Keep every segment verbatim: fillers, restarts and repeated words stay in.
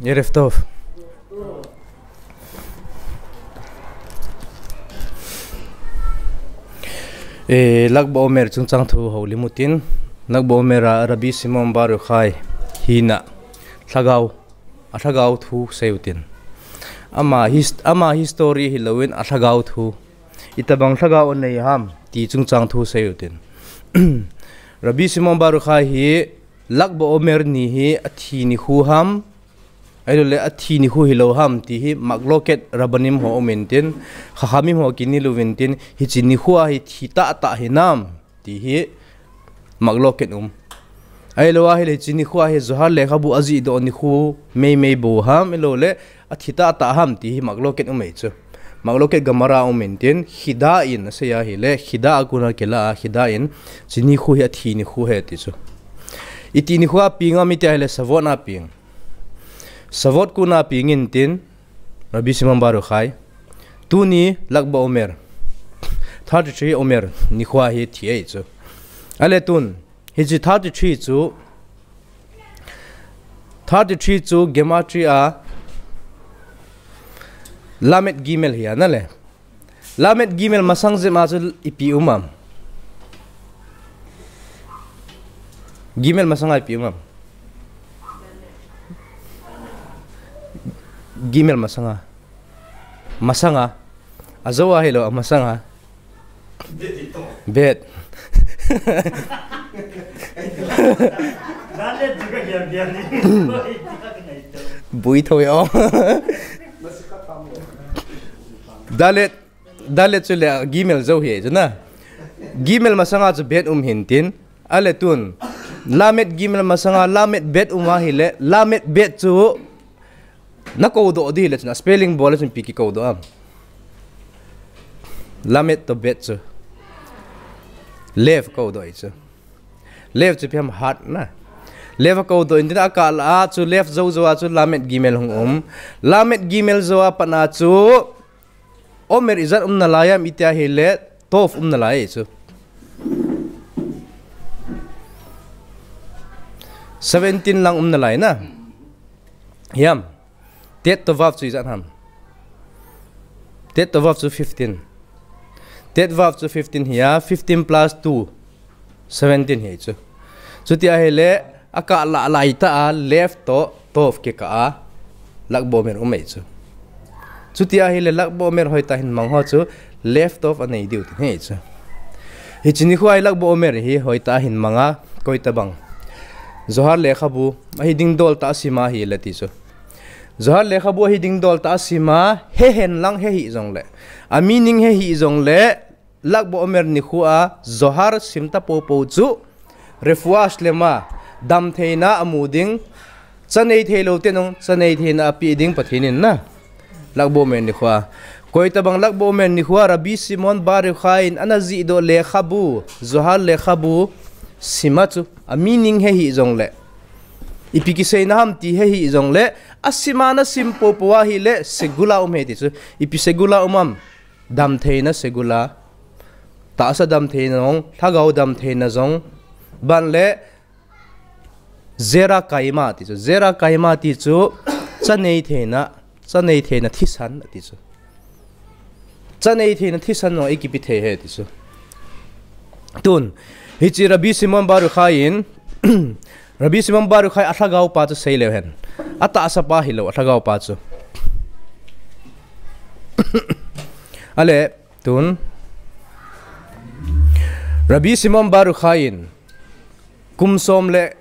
ערב טוב. אה, ל"ג בעומר צ'ונג'אנג ת'ו הולימ'ו ת'ין, ל"ג בעומר עה רבי שמעון בר יוחאי הי'ן, ל'גאו, הל'גאו ת'ו סיי'ו ת'ין. אמה היסט-, אמה היסטורי היל'ואין הל'גאו ת'ו, אית'בנג ל'גאו אנהי הם, טי' צ'ונג'אנג ת'ו סיי'ו ת'ין. רבי שמעון בר יוחאי היא, ל"ג בעומר ני היא, את'הי ניחו הם, אילו ל'את'הי ניחו היל'ו הם, טי' היא, מחלוקת רבנים הו אומ'ין ת'ין, חכמים הו קי'ניל'ואין ת'ין, היצ'י ניחו עה היא ת'הי ת'ת'הינם, טי' היא, מחלוקת אומ. אילו עה היא ל'היצ'י ניחו עה היא זוהר לח'אבו אז'ידו ניחו, מי מי בו הם, אילו ל'את'הי ת'ת'הם, טי' היא, מחלוקת אומ אי צ'ו. מחלוקת גמרא אומ'ין ת'ין, חידאין, אסייע היא ל'חידא אכונה קלאעה, חידאין, היצ'י ניחו היא את'הי ניחו היא טי' צ'ו. אית'הי ניחו עה פי'נגה מית'הי ל'שבועות עה פי'נג. שבועות כ'הונה פי'נג'ין ת'ין, רבי שמעון בר יוחאי. תוני ל"ג בעומר. תרתי תרי עומר, ניחו עה היא ת'הי אי צ'ו. אלה ת'ון, היצ'י תרתי תרי צ'ו, תרתי תרי צ'ו גימטריא, ל"ג היא עה, נה ל'. ל"ג masang jep עה צ'ו איפ'י אומ עם. גימל masang עה איפ'י אומ עם. גימל masang עה. Masang עה. אז'וה' היל'ו, אmasang עה. בית. בוי ת'ויו. ד' ד' צ'ו ל'גימל ז'וה' אי צ'ו נה. גימל masang עה צ'ו בית אומ אהין ת'ין. אלה ת'ון. ל"ג masang עה ל"ב אומ עה היל'ה. ל"ב צ'ו. נה קוד'ו די היל'ה צ'ו נה. Spelling בול ל'צ'ו איפ'י קוד'ו עם. ל"ב צ'ו. לב קוד'ו אי צ'ו. לב צ'ו איפ'י ם heart נה. לב קוד'ו אהין ת'ין עה קהל עה צ'ו לב ז'וה' עה צ'ו ל"ג הונג אומ. ל"ג ז'וה' עה פ'נ עה צ'ו. עומר איז'אן אומ נל'אי ם אית'היל'ה תו' אומ נל'אי צ'ו. Seventeen lang אומ נל'אי נה. ים. ט' תו' ו' צ'ו איז'אן ם. ט' תו' ו' צ'ו fifteen. ט' ו' צ'ו fifteen היה, fifteen plus two. Seventeen hi chu. Chuti ahile, akah lah lai tah a left to top kikah a Lag BaOmer um ahi chu. Chuti ahile Lag BaOmer hoitah hin mang ho chu left off anei diu ti hi chu. Hiche nikho a hi Lag BaOmer hi hoitah hin mang a, koitabang Zohar lekhabu ahi ding dol tah a sim a ahile ti chu. Zohar lekhabu ahi ding dol tah a sim a, he hen lang he hih jongle, a meaning he hih jongle, Lag BaOmer nikho a Zohar sim ta popo chu Refuah Shlema, damtheina amu ding, cha nei theilou te nung cha nei theina apeh ding Pathen in na. Lag BaOmer nikho a. Koitabang Lag BaOmer nikho a Rabbi Shimon Bar Yochai in ana jihdoh lekhabu, Zohar lekhabu sim a chu, a meaning he hih jongle, ipi kiseina ham ti he hih jongle, asim a ana sim popo ahile segula um ahi ti chu. Ipi segula um am? Damtheina segula, tahsa damtheina jong, lhagao damtheina jong, ban le zera kaima ti chu, zera kaima ti chu, cha nei theina, cha nei theina thisan ati chu. Cha nei theina thisan jong eikipe thei ahi ti chu. Tun, hiche Rabbi Shimon Bar Yochai in, Rabbi Shimon Bar Yochai a lhagao pa chu seileu hen. Atahsa pa hilou, a lhagao pa chu. Ale, tun, Rabbi Shimon Bar Yochai in, kum som le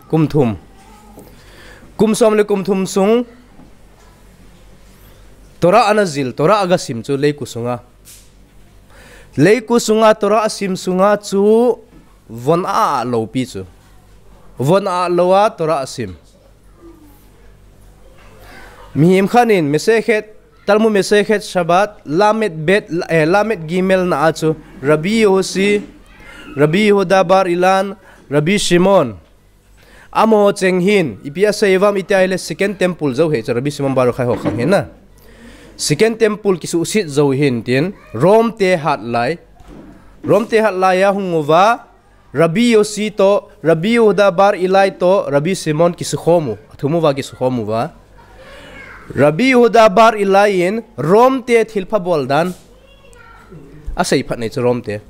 kum thum. Kum som le kum thum sung, Torah ana jil, Torah aga sim chu leiku sunga. Leiku sunga Torah asim sunga chu von a ah lou pi chu. Von a ah lou a Torah asim. Mihem khat in Masechet, Talmud Masechet Shabbat, Lamed Bet, eh, Lamed Gimel na a chu, Rabbi Yossi, Rabbi Yehuda Bar Ilan, Rabbi Shimon. Amaho cheng hin, ipi asei uvam iti ahile Second Temple jou ahi chu, Rabbi Shimon Bar Yochai ho khang hin na. Second Temple kisuhset jou hin tin, Rome te hat lai. Rome te hat lai a hung uva, Rabbi Yossi to, Rabbi Yehuda Bar Ilai to, Rabbi Shimon kisukhom u. thum uva kisukhom uva. Rabbi Yehuda Bar Ellai in Rome te thilpha bol dan asei phat nei chu Rome te.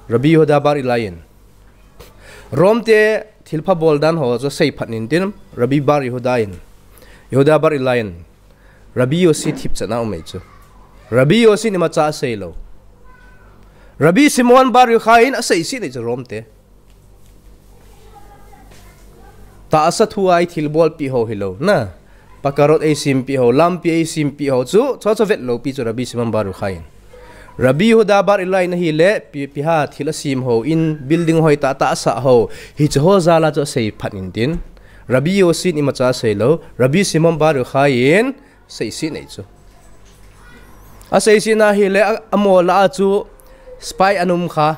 Rabbi Yehuda Bar Ellai in Rome te thilpha bol dan ho chu asei phat in tin Rabbi Bar Yehuda in, Yehuda Bar Ellai in Rabbi Yossi thipchan a um ei chu. Rabbi Yossi in imacha asei lou. Rabbi Shimon Bar Yochai in asei sih nei chu Rome te. Tahsa thu a ei thilbol pi ho hilou na. Pakarot ei sim pi ho, lampi ei sim pi ho chu, chu chu vet lou pi chu Rabbi Shimon Bar Yochai in. Rabbi Yehuda Bar Ellai in ahile, pi, pi ha thil asim ho, in building hoi tah tah asah ho, hiche ho jal a chu asei phat in tin. Rabbi Yossi in imacha asei lou, Rabbi Shimon Bar Yochai in sei sih nei chu. Asei sih na hile, a, amo lah a chu spy ana um kha.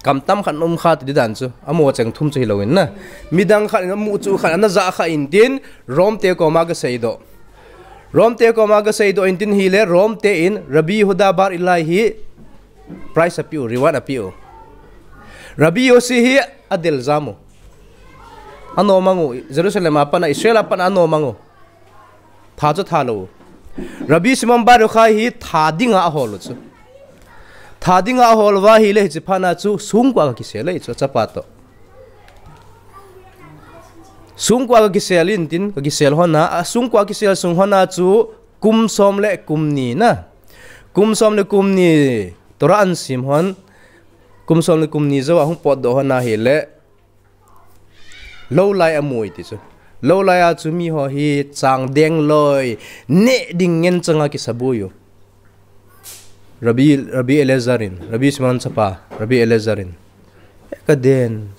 Kam tam khat ana um kha ti di dan chu. Amo cheng thum chu hilou in na. Midang khat in amu chu khat ana ja kha in tin Rome te koma gasei doh. Rome te koma gasei doh in tin hile Rome te in Rabbi Yehuda Bar Ellai hi prize apiu, reward apiu. Rabbi Yossi hi adel jam u. Ano mang u, Jerusalem a pat a, Israel a pat a ano mang u. Tha chu tha lou. Rabbi Shimon Bar Yochai hi tha dinga ahol u chu. Tha dinga ahol uva hile hiche phat na chu sungkua kakisel ei chu, achapa toh. Sungkua kakisel in tin, kakisel hon a, a sungkua kisel sung hon a chu kum som le kum ni na. Kum som le kum ni Torah ana sim hon. Kum som le kum ni jou a hung potdoh hon a hile. Lou lai amu e ti chu. Lou lai a chu mi ho hi chang deng loi, neh ding ngen chang a kisabui u. Rabbi, Rabbi Elazar in, Rabbi Shimon chapa, Rabbi Elazar in. Ka den.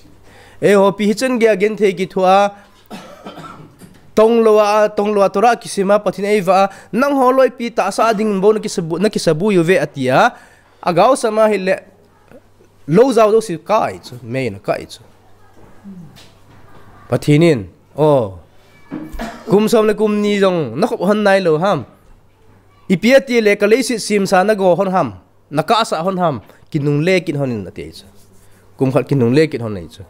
Eiho pi hichan gei a genthei kithoa, tong lou a, tong lou a Torah kisim a, Pathen eivah a, nangho loi pi tahsa ding bou na kisabu, na kisabui uve atia, agaosam a hile, lou jao jouse kah e chu, mei in akah e chu. Pathen in, o, kum som le kum ni jong nakhop hon nailou ham. Ipi ati le ka leiset semsa nago hon ham, nakahsah hon ham, kinungle kit hon in ati e chu. Kum khat kinungle kit hon e chu.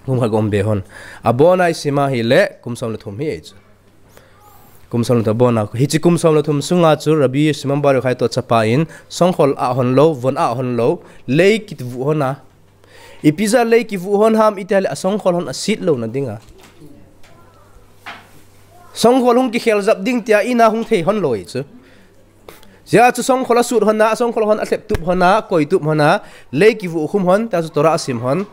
Kum khat gom be hon. Abon a isim a hile, kum som le thum hi e chu. Kum som le thum abon a. Hiche kum som le thum sunga chu Rabbi Shimon Bar Yochai toh chapa in, songkhol ah hon lou, von ah hon lou, lei kivuh hon a. Ipi jeh a lei kivuh hon ham iti a le asongkhol hon aset louna dinga. Songkhol hung kikhel jap ding tia in a hung thei hon lou e chu. Jeh chu songkhol asut hon a, songkhol hon alhep tup hon a, koi tup hon a, lei kivuh khum hon, tia chu Torah asim hon.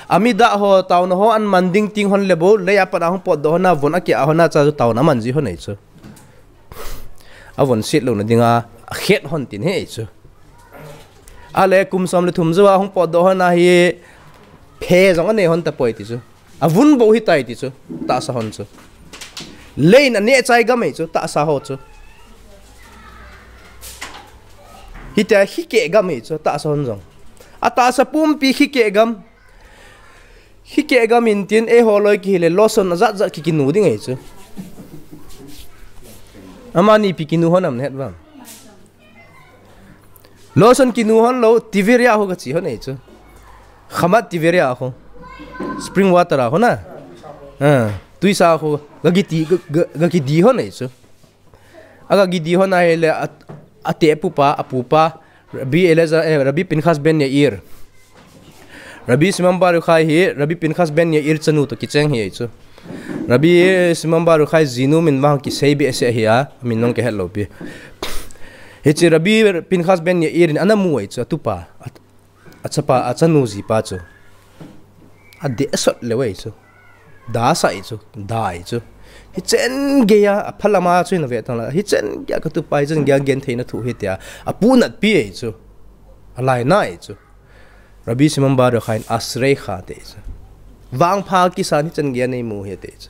Amidah ho, taona ho, ana man ding ting hon le bou, lei a pat a hung potdoh hon a, von akeh a hon a, tia chu taona aman ji hon e chu. Avon set louna dinga, akhet hon tin hi e chu. A le kum som le thum jou a hung potdoh hon a hi, phe jong anei hon tapoi ti chu. Avun bou hitai ti chu, tahsa hon chu. Lei in aneh chai gam e chu, tahsa ho chu. Hitia khikeh gam e chu, tahsa hon jong. Atahsa pumpi khikeh gam. Khikeh gam in tin eiho loi kihi le lotion ajat jat kikinu ding e chu. Amani ipi kinu hon am nahet uvem. Lotion kinu hon lou, Tiveria ho kachi hon e chu. Khamat Tiveria ho. Spring water a ho na. Ah, tuisa ho. Gakiti, ga, ga, gakidi hon e chu. Aga kidi hon a hile a, ate pupa, apupa, Rabbi Elazar, eh, Rabbi Pinchas ben Yair. Rabbi Shimon Bar Yochai hi, Rabbi Pinchas ben Yair chanu toh kicheng hi e chu. Rabbi Shimon Bar Yochai jinu min vang kisei behseh hi a, min nong kihet lou pi. Hiche Rabbi Pinchas ben Yair in ana mu e chu, atupa, a, achapa, achanu jipa chu. Adeh sot leu e chu. Da sa e chu, da e chu. Hichen gei a, aphalam a chu in ave tang la. Hichen gei a katupa hichen gei a gentheina thu hi tia. Apunat pi e chu. Alainat e chu. Rabbi Shimon Bar Yochai in asrei kha te chu. Vangpha kisan hichen gei a neimu hi te chu.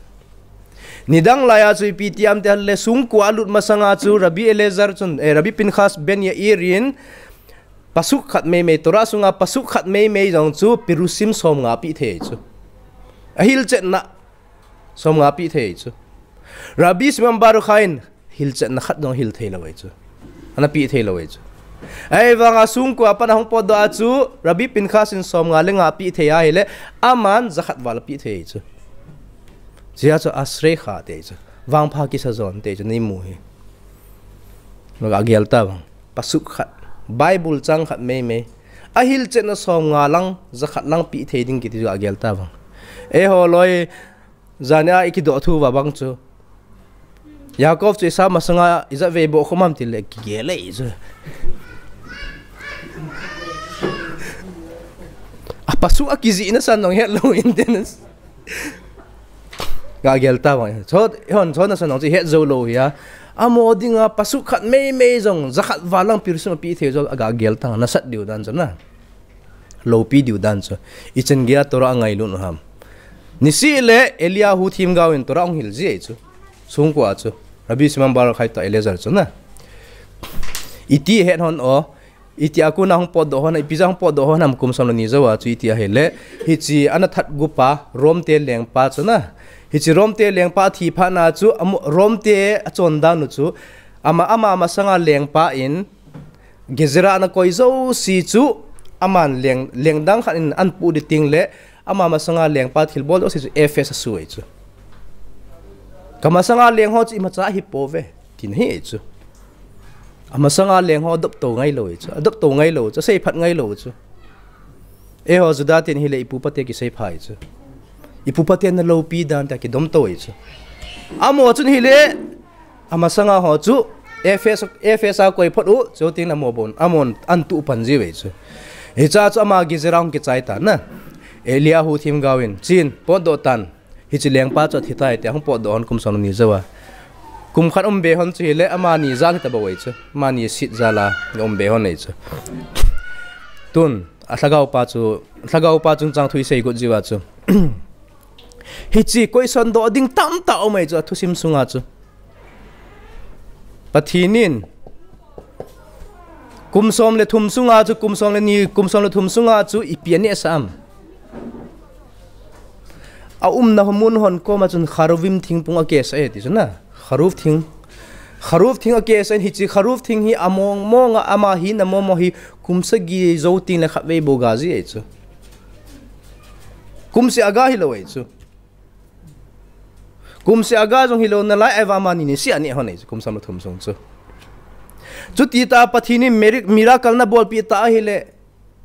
Nidang lai a chu ipi ti am tia le sungkua alut masang a chu Rabbi Elazar chun, eh, Rabbi Pinchas ben Yair in pasuk khat meimei, Torah sunga pasuk khat meimei jong chu pirusim somnga apeh thei chu. Ahilchetna somnga apeh thei chu. Rabbi Shimon Bar Yochai in hilchetna khat jong hil thei lou e chu. Ana peh thei lou e chu. Ahivanga sungkua a pat a hung potdoh a chu Rabbi Pinchas in somnga le nga apeh thei a hile aman jakhat val apeh thei chu. Chea chu asre kha te chu. Vangpha kisa jon te chu nei mu hi. Maga gel ta bang. Pasuk khat. Bible chang khat mei mei. Ahilchetna som nga lang, za khat lang pi thei ding kiti chu agel ta bang. Eiho loi, zania ikidoh thu va bang chu. Yaakov chu Esau masanga ijat vei boh khom am tile kigel e chu. A pasuk a kijihna san nong het lou in ten. Ga gel ta bang. Chot, hon chot na san nong chu het jou lou hi a. Amo dinga pasuk khat mei mei jong, za khat val lang pirsun pi thei jong, aga gel ta, nasat diu dan chu na. Loupi diu dan chu. Ichan gei a Torah angailut u ham. Nisih le Eliyahu themgao in Torah ahung hil ji e chu. Sungkua chu. Rabbi Shimon bar Yochai toh Eliezer chu na. Iti het hon o. Iti a kona hung potdoh hon, ipi jeh a hung potdoh hon ham kum som le ni jou a chu iti ahile. Hiche ana that gup a, Rom te lengpa chu na. Hiche Rom te lengpa athi phat na chu, amo-, Rom te achon dan u chu. Ama, ama masanga lengpa in, Gezera ana koi jouse chu, aman leng, leng dang khat in ahin pu ding teng le, ama masanga lengpa thilbol jouse chu Ephes asui chu. Ka masanga leng ho chu imacha ahi pouve, tin ahi chu. Amasanga leng ho adop to ngai lou chu, adop to ngai lou chu, asei phat ngai lou chu. Eiho Juda ten hile ipupa te kisei pha chu. Ipupa te na loupi dan te kidom to chu. Amo chun hile, Amasanga ho chu Ephes-, Ephes a koi phot u, chuteng le amo bon, amon ahin tu pan ji uve chu. Hiche chu ama Gezera hung kichai tan na. Eliyahu themgao in, chin, potdoh tan. Hiche lengpa chu athi tai tia hung potdoh hon kum som le ni jou a. Kum khat um be hon chu hile amani jal hita bou uve chu. Amani sit jal a um be hon uve chu. Tun, a lhagao pa chu, lhagao pa chungchang thu isei got jiu va chu. Hiche question doh ding tamtah um uve chu, athusim sunga chu. Pathen in kum som le thum sunga chu, kum som le ni, kum som le thum sunga chu ipi aneh sah am. Aumna mun hon koma chun Kharuvim thingphung akeh sah e ti chu na. Kharuv thing. Kharuv thing akeh sah in hiche Kharuv thing hi among mong a ama hina momo hi kum sagi jou teng le khatvei bou ga ji e chu. Kum seh aga hilou e chu. Kum seh aga jong hilou nalai, eva mani nisih aneh hon e chu, kum som le thum sung chu. Chuti tah a Pathen in mirac-, miracle nabolpeh tah ahile,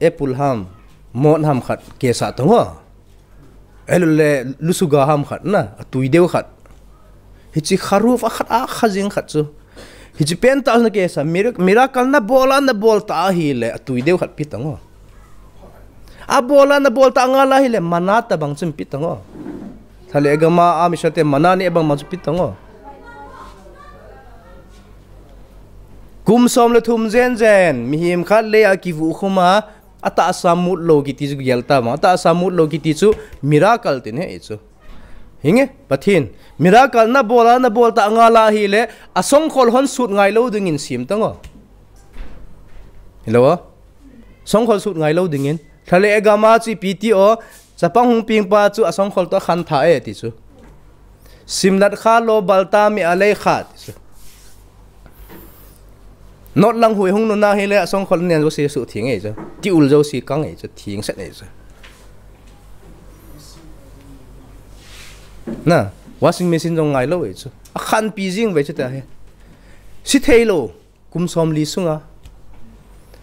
apple ham, mot ham khat keh sah tang o. Ahilou le, lusuga ham khat na, atui deu khat. Hiche Kharuv a khat a kha jing khat chu. Hiche pen tah nakeh sah, mirac-, miracle nabol a nabol tah ahile, atui deu khat pe tang o. Abol a nabol tah ngal ahile, manna tabang chun pe tang o. Lha le gam a, a mission te manna neh bang bang chu pe tang o. Kum som le thum jen jen, mihem khat lei a kivuh khum a, atahsa mut lou kiti chu gel ta bang. Atahsa mut lou kiti chu miracle tin ahi chu. Hinge, Pathen. Miracle nabol a, nabol tah ngal ahile, asongkhol hon sut ngai lou dingin sem tang o. Hilou o. Songkhol sut ngai lou dingin. Lha le gam a chu ipi ti o, chapang hung peng pa chu asongkhol toh akhan tha e ti chu. Simlat kha lo balta mi alei kha ti chu. Not lang hui hung nuna hile asongkhol nen jouse sutheng e chu. Ti ul jouse kang e chu, theng set e chu. Na, washing machine jong ngai lou e chu. Akhanpi jing uve chu tia hi. Sithei lou. Kum som li sunga.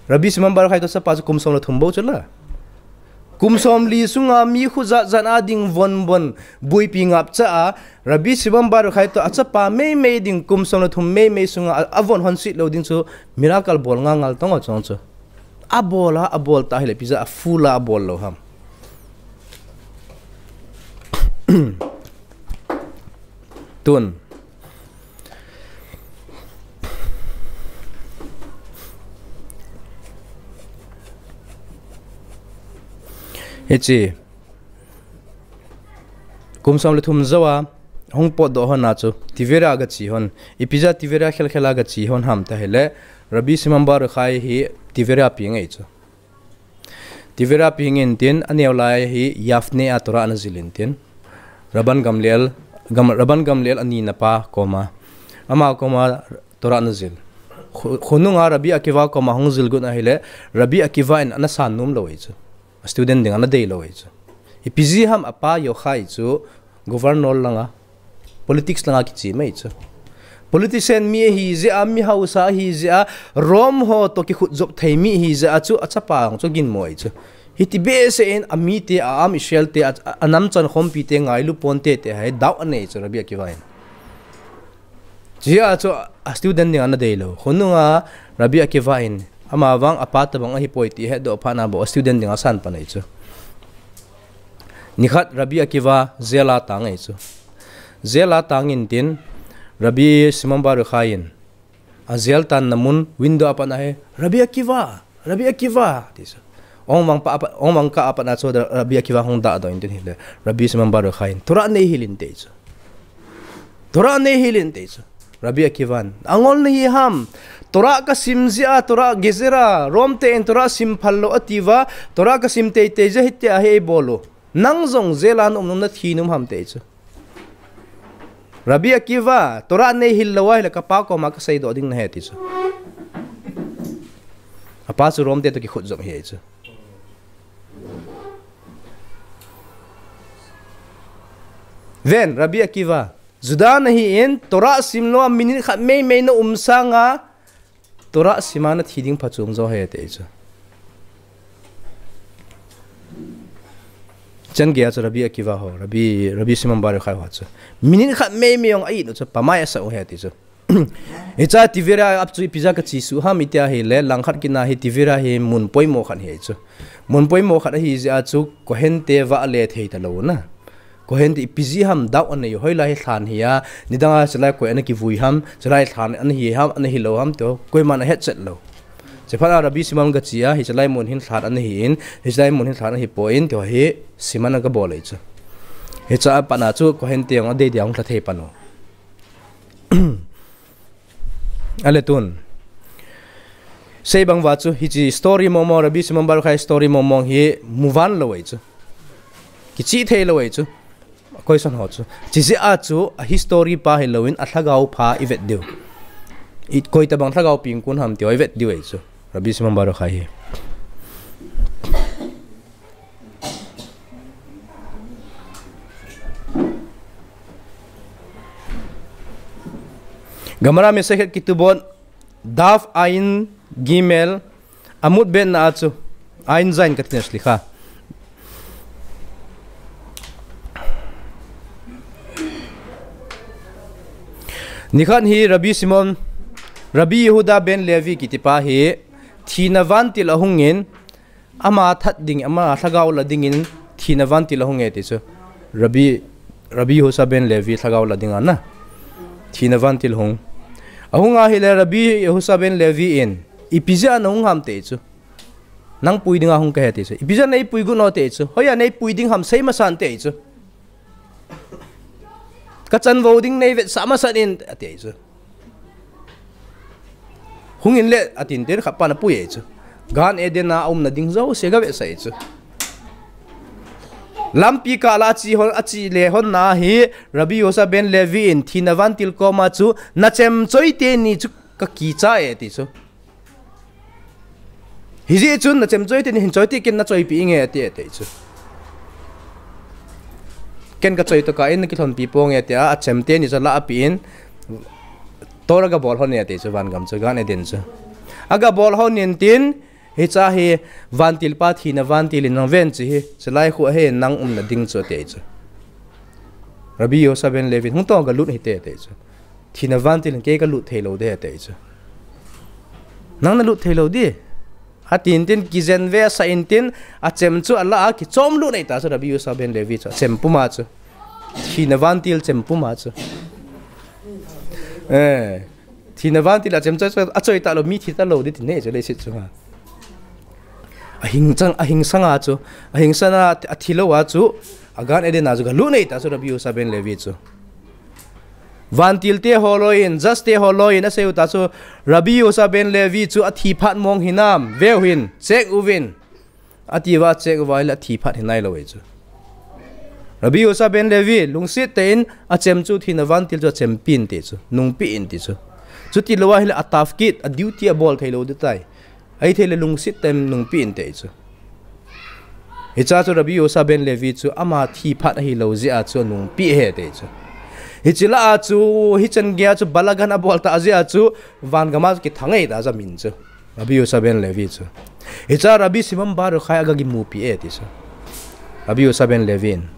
Rabbi Shimon bar Yochai toh achapa chu kum som le thum bou chu la. Kum som li sunga mi khu jat jat a ding von von buipi ngapcha a. Rabbi Shimon bar Yochai toh achapa mei mei ding kum som le thum mei mei sunga a, avon hon sit lou ding chu miracle bol ngal ngal tang o chong chu. Abol a, abol tah hile ipi jeh a full a abol lou ham. Tun. Hiche. Kum som le thum jou a, hung potdoh hon a chu, Tiberia a gache hon, ipi jeh a Tiberia khel khel a gache hon ham ti ahile, Rabbi Shimon bar Yochai hi Tiberia peng ahi chu. Tiberia peng in tin, aneo lai hi Yavne a Torah ana jil in tin. Rabban Gamliel, Gam-, Rabban Gamliel anina pa koma. Ama koma Torah ana jil. Khu-, khonung a Rabbi Akiva koma hung jil got ahile, Rabbi Akiva in ana san nom lou ahi chu. A student ding ana dei lou ahi chu. Ipi jeh ham apa Yochai chu, Governor langa, politics langa kichi mai chu. Politician mi ahi jeh a, mi hausa ahi jeh a, Rome ho to kikhut jop thei mi ahi jeh a chu, achapa ang chu ginmo ahi chu. Hiti behseh in, amite, a am Israel te, a, a, anam chan khompi te, ngailu ponte, ti ahi, doubt anei chu, Rabbi Akiva in. Chujeh a chu, a student dinga ana deilou. Khonunga, Rabbi Akiva in, ama vang, apa tabang ahipoi ti, hetdoh phat na bou, a student dinga asan pan ahi chu. Nikhat Rabbi Akiva jail a tang ahi chu. Jail a tang intin, Rabbi Shimon Bar Yochai in, a jail tanna mun window a pat na hi, "Rabbi Akiva, Rabbi Akiva," ti chu. Ong vang pa, ong vang kah a pat na chu Rabbi Akiva hung dahdoh intin hile, Rabbi Shimon Bar Yochai in, "Torah neihil in," ti chu. "Torah neihil in," ti chu. Rabbi Akiva in, "Angol nahi ham? Torah kasim jeh a, Torah Gezerah, Rome te in Torah sim phal lou atiuva, Torah kasim teitei jeh a hitia hi eibol u. Nang jong jail a naum nom, nathi nom ham?" ti chu. "Rabbi Akiva, Torah neihil lou ahile kapa koma kaseidoh ding nahi," ti chu. Apa chu Rome te to kikhut jop ahi chu. Ven, Rabbi Akiva, Juda nahi in, Torah sim lou a minute khat meimei naum sanga, Torah sim a nathi ding phachom jo ahi, ti chu. Chan gei a chu Rabbi Akiva ho, Rabbi, Rabbi Shimon Bar Yochai ho chu. Minute khat meimei jong a-it u chu, pamai asa u ahi, ti chu. Hiche Tiberia a chu ipi jeh a kachi suh ham iti ahile, langkhat kit na hi Tiberia hi mun poimo khat ahi chu. Mun poimo khat ahi jeh a chu Kohen te vah le thei talou na. Kohen te ipi jeh ham doubt anei u, hoilai hi lhan hi a, nidang a chulai koi ana kivui ham, chulai lhan ana hi ham, ana hilou ham ti ho, koiman ahetchet lou. Chuphat a Rabbi Shimon kachi a, hiche lai mun hin lhan ana hi in, hiche lai mun hin lhan ahipoi in, ti ho hi siman a kabol ahi chu. Hiche a pat na chu Kohen te jong adei dia hung lha thei pan u. Ale tun. Sei bang uva chu, hiche story mong mong, Rabbi Shimon Bar Yochai story mong mong hi muvan lou ahi chu. Kichih thei lou ahi chu. Question ho chu. Chujeh a chu, a history pa hilou in, a lhagao pa i vet diu. I koi tabang lhagao pengkun ham ti ho i vet diu ahi chu. Rabbi Shimon Bar Yochai hi. Gemara Masechet Ketubot, Daf Ayin Gimel, Amud Bet na a chu, Ayin Zayin kati na, slicha. Nikhat hi Rabbi Shimon, Rabbi Yehuda ben Levi kiti pa hi, thina vantil ahung in, ama that ding, ama lhagao la dingin thina vantil ahung e ti chu. Rabbi, Rabbi Yehoshua ben Levi lhagao la dinga na. Thina vantil hung. Ahung ahile Rabbi Yehoshua ben Levi in, ipi jeh a nahung ham ti chu. Nang pui dinga hung kahi ti chu. Ipi jeh a nei pui got u ti chu. Hoiya nei pui ding ham sei masan ti chu. Ka chanvo ding nei vetsah masan in, ati chu. Hung in le, atin tin khat pan apui ahi chu. Gan Eden a umna ding jouse gavetsah ahi chu. Lampi kah la achi hon, achi le hon na hi, Rabbi Yehoshua ben Levi in thina vantil koma chu, nachem choi teni chu kakicha e ti chu. Hijeh chun nachem choi teni hin choi ti ken nachoipi inge ati e ti chu. Ken kachoi tokah in nakilhonpi ponge tia, achem teni chu alah api in, Torah gabol hon e ti chu, vangam chu, Gan Eden chu. Agabol hon in tin, hiche hi vantil pa thina vantil in nang ven chu hi, chulai khu hi nang umna ding chu ati chu. Rabbi Yehoshua ben Levi hung tong galut hite ati chu. Thina vantil in kei kalut thei lou ding ati chu. Nang nalut thei lou ding. Atin tin kijen vetsah in tin achem chu alah a kichom lut nei ta chu Rabbi Yehoshua ben Levi chu. Achem puma chu. Thina vantil chem puma chu. Eh. Thina vantil achem chu, achoi talou, mi thi talou ding ti nei chu leiset chunga. Ahing chang, ahing sanga chu, ahing sanga athi lou a chu, a Gan Eden a chu galut nei ta chu Rabbi Yehoshua ben Levi chu. Vantil te holoi in, judge te holoi in, asei u ta chu, Rabbi Yehoshua ben Levi chu athi phat mong hinam, veu hin, check uvin. Ati uva check uva ahile athi phat hinai lou ahi chu. Rabbi Yehoshua ben Levi, lungset tah in, achem chu thina vantil chu achem pi in ti chu, nungpi in ti chu. Chuti lou ahile atafkid, a duty abol thei lou ding tai. Ahithei le lungset tah in nungpi in ti chu. Hichea chu Rabbi Yosha ben Levi chu ama thi phat ahilou jeh a chu anungpeh e ati chu. Hiche lah a chu, hichan geiya chu balagan abol tah jeh a chu, van gam a chu kithang e tia chu amin chu. Rabbi Yosha ben Levi chu. Hichea Rabbi Shimon Bar Yochai aga kimupi e ati chu. Rabbi Yosha ben Levi in.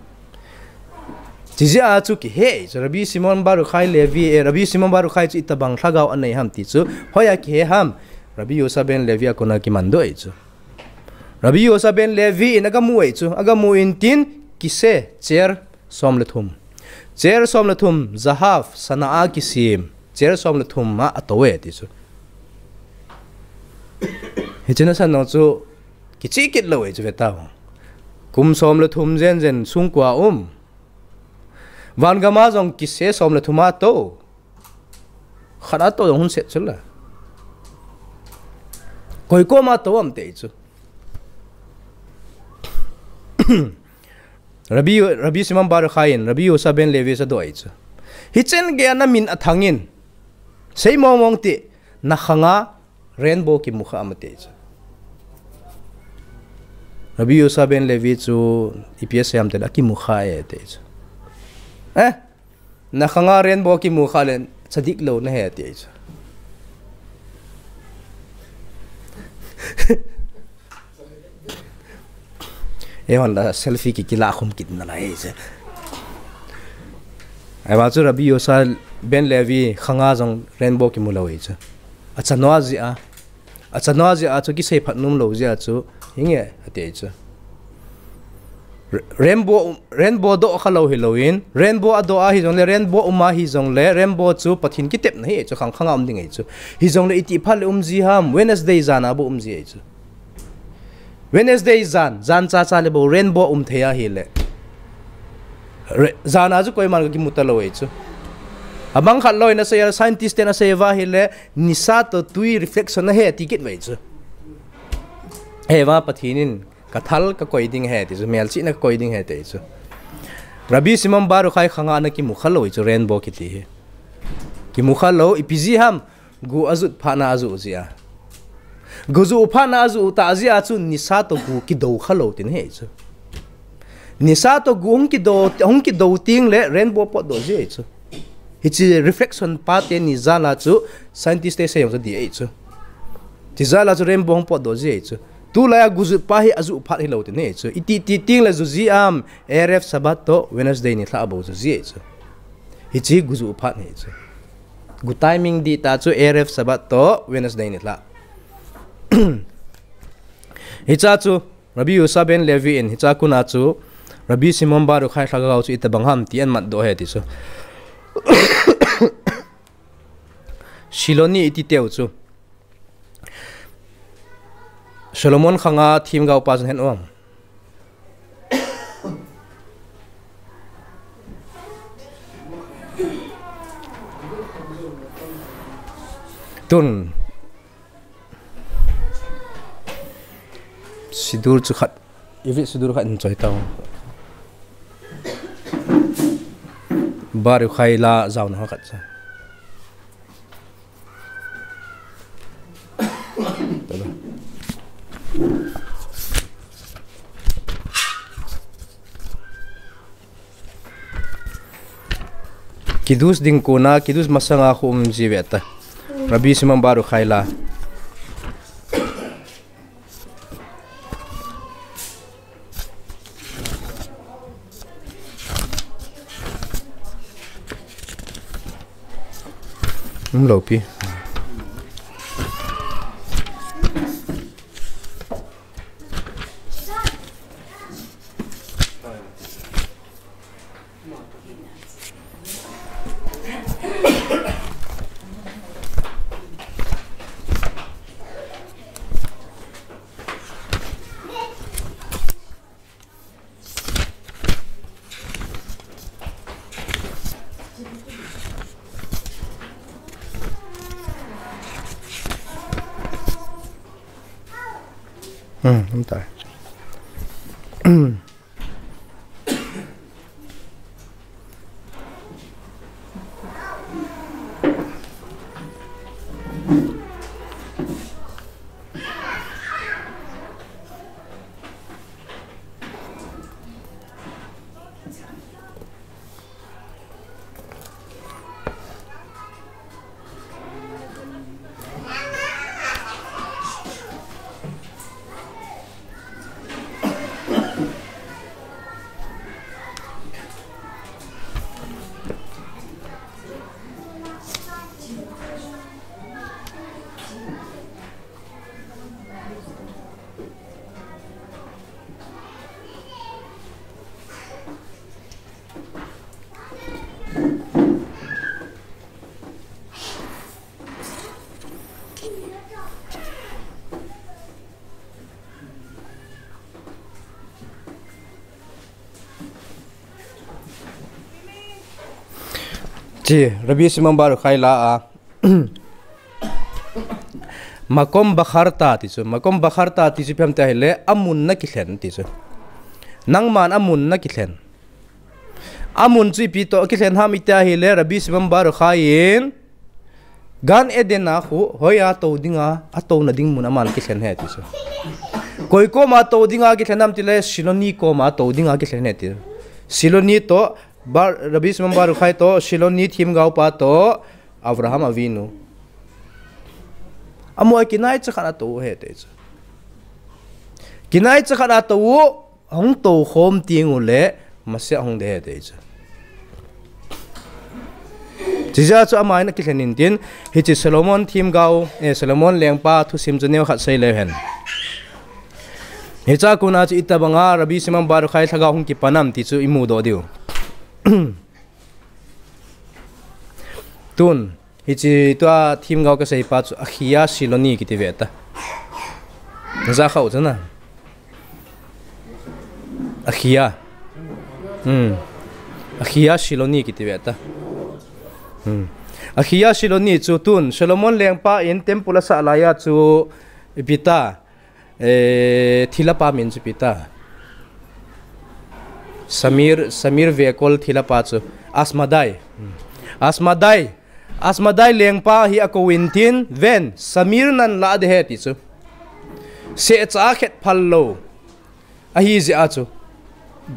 Chujeh a chu kihe chu, Rabbi Shimon Bar Yochai Levi, eh, Rabbi Shimon Bar Yochai chu itobang lhagao anei ham ti chu. Hoiya kihe ham, Rabbi Yosha ben Levi a kona kimandoh e chu. Rabbi Yosha ben Levi in agamu e chu, agamu in tin, kise, chair som le thum. Chair som le thum, zahav, sana a kisem, chair som le thum a atou e ti chu. Hiche nasan nung chu, kichih kit lou e chu ve tao. Kum som le thum jen jen sung kua um. Van gam a jong kise som le thum a tou. Khat a tou jong hung set chu la. Koi koma tou am ti chu. Rabbi, Rabbi Shimon Bar Yochai in, Rabbi Yosha ben Levi chu adoh e chu. Hichan geiya namin athang in. Sei mong mong ti, nakhanga rainbow kimu kha am ati chu. Rabbi Yosha ben Levi chu ipi asei ham tile akimu kha e ati chu. Eh? Nakhanga rainbow kimu kha le tzadik lou nahi ati chu. Eihon la selfie ki, kila khum kit nalai e chu. Ahivang chu Rabbi Yosha ben Levi khanga jong rainbow kimu lou e chu. Achanu jeh a. Achanu jeh a chu kisei phat nom lou jeh a chu. Hinge ati chu. Ra-, rainbow, rainbow doh kha lou hilou in, rainbow adoh ahi jongle, rainbow um ahi jongle, rainbow chu Pathen kitepna ahi chu, khang khang a um ding ahi chu. Hijongle iti phat le um ji ham, Wednesday jan a bou um ji ahi chu. Wednesday jan, jan cha cha le bou rainbow um thei ahile. Re-, jan a chu koiman akimu talou ahi chu. Abang khat loi in asei a, scientist ten asei uva ahile, nisa toh tui reflection ahi ati kit uve chu. Ahivang Pathen in Ka thal ka koi ding ahi ti chu, melchihna ka koi ding ahi ti chu. Rabbi Shimon Bar Yochai khanga ana kimu kha lou chu rainbow kiti hi. Kimu kha lou, ipi jeh ham, gu ajut phat na aju jeh a. Gu ju phat na aju tah jeh a chu nisa toh gu kido kha lou tin ahi chu. Nisa toh gu hung kido, hung kido teng le rainbow potdoh ji ahi chu. Hiche reflection pa teni jal a chu scientist te sei jong chu dih ahi chu. Ti jal a chu rainbow hung potdoh ji ahi chu. Tulai a gu jut pa hi aju phat hilou tin ahi chu. Iti ti teng le ju ji am, Erev Shabbat toh Wednesday nilhah a bou ju ji ahi chu. Hiche gu ju phat ahi chu. Gu timing dih tah chu Erev Shabbat toh Wednesday nilhah. Hichea chu Rabbi Yosha ben Levi in hichea kon a chu Rabbi Shimon Bar Yochai lhagao chu itobang ham ti ahin matdoh ahi ti chu. Shiloni iti teu chu. Solomon khanga themgao pa chun ahin um. Tun. Siddur chu khat. Ivit Siddur khat in choi tao. Bar Yochai la jaona khat cha. Kiddush ding kona, Kiddush masanga khu um ji ve ta. Rabbi Shimon Bar Yochai la. Um lou pi. Hmm, um tai. Ti, Rabbi Shimon Bar Yochai la a. Makom bakharta ti chu. Makom bakharta ti chu ipi ham tia ahile, amun na kilhen ti chu. Nangman amun na kilhen. Amun chu ipi toh kilhen ham tia ahile, Rabbi Shimon Bar Yochai in, Gan Eden a khu, hoiya tou dinga, atouna ding mun aman kilhen ahi ti chu. Koi koma tou dinga kilhen ham tile, Shiloni koma tou dinga kilhen ahi ti. Shiloni toh, Bar, Rabbi Shimon Bar Yochai toh, Shiloni themgao pa toh, Avraham Avinu. Amaho kinai chakhat a tou ahi ti chu. Kinai chakhat a tou, ahung tou khom teng uleh, Messiah ahung ding ahi ti chu. Chijeh a chu aman akilhen in tin, hiche Solomon themgao, eh, Solomon lengpa thusim chu neokhat sei leu hen. Hiche a kona chu itobanga Rabbi Shimon Bar Yochai lhagao hung kipan ham ti chu imudoh diu. Tun, hiche tua themgao kasei pa chu Achiya Shiloni kiti ve ta. Naja khah u chu na. Achiya. Hmm. Achiya Shiloni kiti ve ta. Hmm. Achiya Shiloni chu tun Solomon lengpa in temple asah laiya chu ipi ta. Eh, thilha pa min chu ipi ta. Samir, Samir vekol thilha pa chu. Asmadai. Hmm. Asmadai. Asmadai lengpa hi akou in tin, ven, Samir nan lah ding ahi ti chu. Secha khet phal lou. Ahi jeh a chu.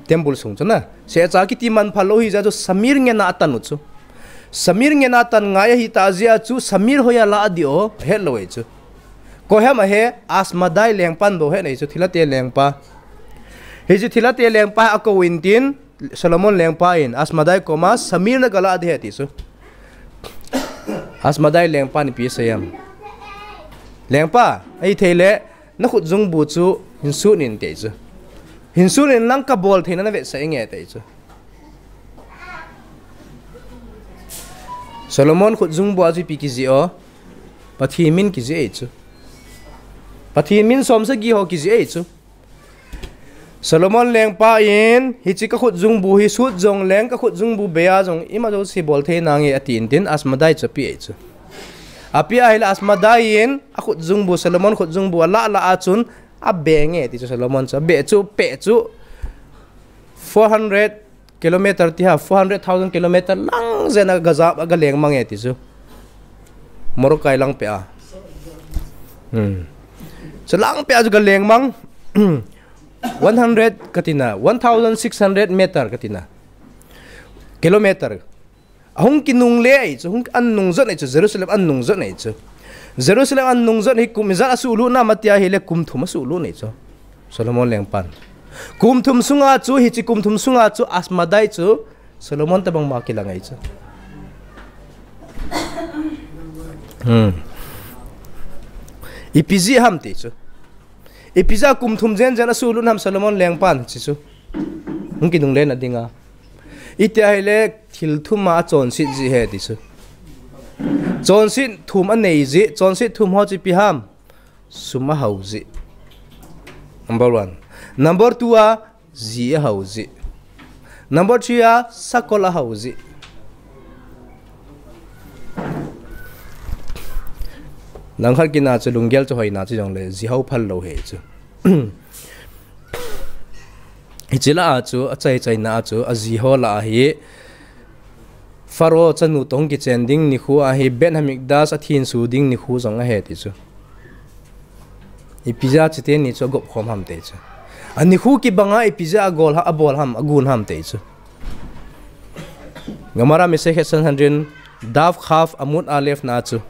Temple sung chu na. Secha kiti man phal lou ahi jeh a chu, Samir ngen a atan u chu. Samir ngen a atan ngai ahi ta jeh a chu, Samir hoiya lah ding o, het lou ahi chu. Koi ham ahi, Asmadai lengpan bou ahi nei chu, thilhate lengpa. Hichu thilhate lengpa akou in tin, Solomon lengpa in, Asmadai koma, Samir na galah ding ahi ti chu. Asmadai lengpan ipi asei ham. Lengpa, ahithei le, nakhut jungbu chu, hin sut in ti chu. Hin sut in lang kabol theina navetsah inge ti chu. Solomon khut jungbu a chu ipi kijih o. Pathen min kijih ahi chu. Pathen min som sagi ho kijih ahi chu. Solomon lengpa in, hiche kakhut jungbu hi sut jong leng kakhut jungbu bei a jong ima jouse bol thei nange ati in tin Asmadai chu ape ahi chu. Ape ahile Asmadai in, akhut jungbu, Solomon khut jungbu alah lah a chun, abe nge ti chu Solomon chu, abe chu, peh chu, four hundred kilometer ti ham, four hundred thousand kilometer lang jen a gaja, agaleng mang e ti chu. Morokai lang peh a. Hmm. Chu lang peh a chu galeng mang. One hundred katina, one thousand six hundred meter katina. Kilometer. Ahung kinungle ahi chu, hung an nungjot ahi chu, Jerusalem an nungjot ahi chu. Jerusalem an nungjot hi kum ijat asuhlut nam ati ahile kum thum asuhlut ahi chu. Solomon lengpan. Kum thum sunga chu, hiche kum thum sunga chu, Asmadai chu, Solomon tobang ma kilang ahi chu. Hmm. Ipi jeh ham ti chu. Ipi jeh a kum thum jen jen asuhlut nam Solomon lengpan, ti chu. Hung kinungle na dinga. Iti ahile thil thum a achonset jeh ahi ti chu. Chonset thum anei jeh, chonset thum ho chu ipi ham. Sum ahao jeh. Number one. Number two a, ji ahao jeh. Number three a, sakol ahao jeh. Langkhat kit na chu lunggel chu hoina chu jongle, ji hao phal lou ahi chu. Hiche lah a chu, achai chaina a chu, aji ho lah a hi, Pharaoh chanu toh hung kichen ding nikho ahi, Beit Hamikdash athensu ding nikho jong ahi ti chu. Ipi jeh a chuteni chu agop khom ham ti chu. Anikho kibanga ipi jeh a agol ha, abol ham, agon ham ti chu. Gemara Masechet Sanhedrin, Daf Chaf Amud Alef na chu.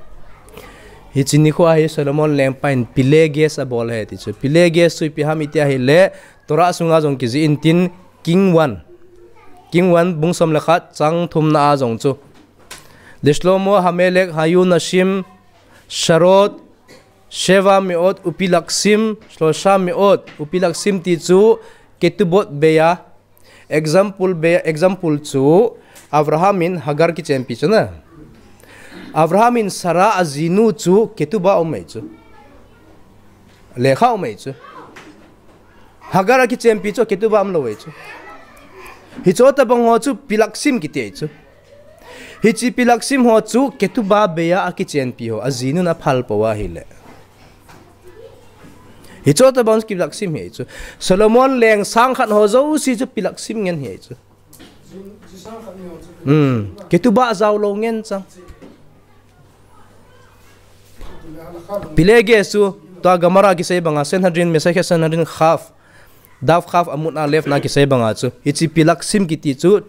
Hiche nikho a hi Solomon lengpa in Pilegesh abol ahi ti chu. Pilegesh chu ipi ham iti ahile, Torah sunga jong kijih in tin King one. King one bung som le khat chang thumna a jong chu. Lishlomo Hamelech hayu nashim sharot sheva meot upilaksim shlosha meot upilaksim ti chu ketubot bei a. Example bei, example chu Abraham in Hagar kichenpi chu na. Abraham in Sarah ajinu chu ketubah um ahi chu. Lekha um ahi chu. Hagar akichenpi chu ketubah umlou ahi chu. Hiche tobang ho chu pilaksim kiti ahi chu. Hiche pilaksim ho chu ketubah beiya akichenpi ho, ajinun aphal pou ahile. Hiche tobang chu pilaksim ahi chu. Solomon leng sang khat ho jouse chu pilaksim ngen ahi chu. Hmm. Ketubah jaolou ngen chang. Pilege chu, tua Gemara kisei banga, Sanhedrin, Masechet Sanhedrin Chaf, Daf Chaf Amud Aleph na kisei banga chu, hiche pilaksim kiti chu,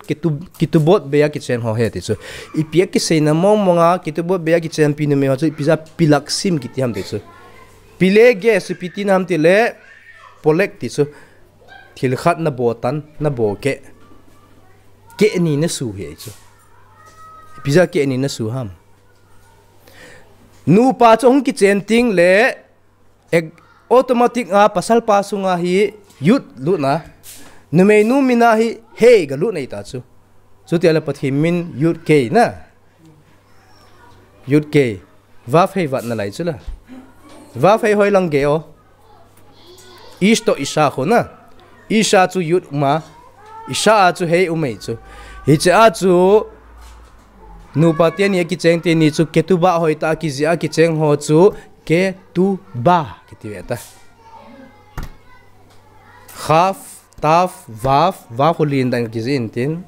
ketubot beiya kichen ho ahi ti chu. Ipi akiseina mong monga, ketubot beiya kichenpi numei ho chu, ipi jeh a pilaksim kiti ham ti chu. Pilege chu ipi tina ham tile, polek ti chu. Thil khat nabo tan, nabo keh. Keh ni nasu ahi chu. Ipi jeh a keh ni nasu ham. Nupa chu hung kichen teng le, automatic a pasal pa sunga hi yud lut na. Numei nu min a hi he ga lut nei ta chu. Chuti ahile Pathen min yud ke na. Yud ke. Vav he vat nalai chu la. Vav he hoilang ge o. Ish toh isha khu na. Isha chu yud um a. Isha a chu he um ei chu. Hiche a chu nupa teni akicheng teni chu ketubah hoitah a kijih a kicheng ho chu ketubah kiti ve ta. Chaf, taf, vav, vav khu lentah in kijih in tin.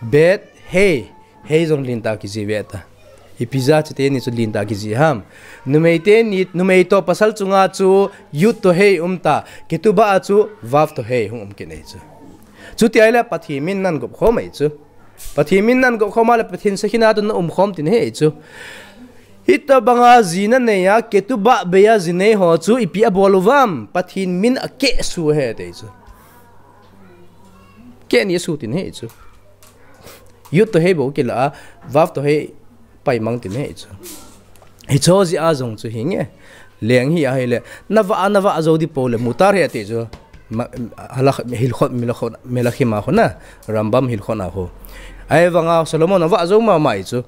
Bet, he, he jong lentah kijih ve ta. Ipi jeh a chu teni chu lentah kijih ham. Numei teni, numei toh pasal chunga chu yud toh he um ta. Ketubah a chu vav toh he hung um kit nei chu. Chuti ahile Pathen min nan gop khom ei chu. Pathen min nan gop khom a le Pathen sakhina toh na um khom tin ahi chu. Hitobanga jina nei a, ketubah beiya ji nei ho chu ipi abol uvam, Pathen min akeh su ahi ti chu. Keh ni asu tin ahi chu. Yud toh he bou kila a, vav toh he paimang tin ahi chu. Hiche jeh a jong chu hinge. Leng hi ahile, navah a navah jou di pou le, mutar ahi ti chu. Ma, hala, Hilchot Melachim a khu na, Rambam Hilchot a khu. Ahivanga Solomon avah jou mama ei chu.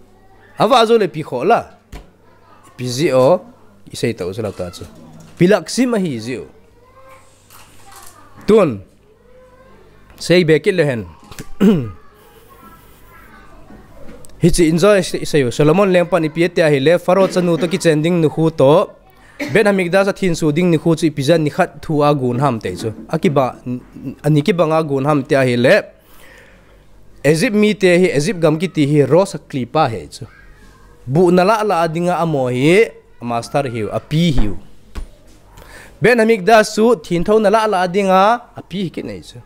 Avah jou le ipi khoh la. Ipi jeh o, isei tau chu la ta chu. Pilaksim ahi jeh u. Tun. Sei be kit le hen. Hiche enjoy sei u. Solomon lengpan ipi ati ahile, Pharaoh chanu toh kichen ding nikho toh. Bet Hamikdash athenso ding nikho chu ipi jeh a nikhat thu a gon ham ti chu. Akiba, ani kibang a gon ham ti ahile. Egypt mite hi, Egypt gam kiti hi, Rosh Haklipa ahi chu. Buh nalah lah a dinga amaho hi, master hiu, api hiu. Bet Hamikdash chu, thentho nalah lah a dinga, api hi kit nei chu.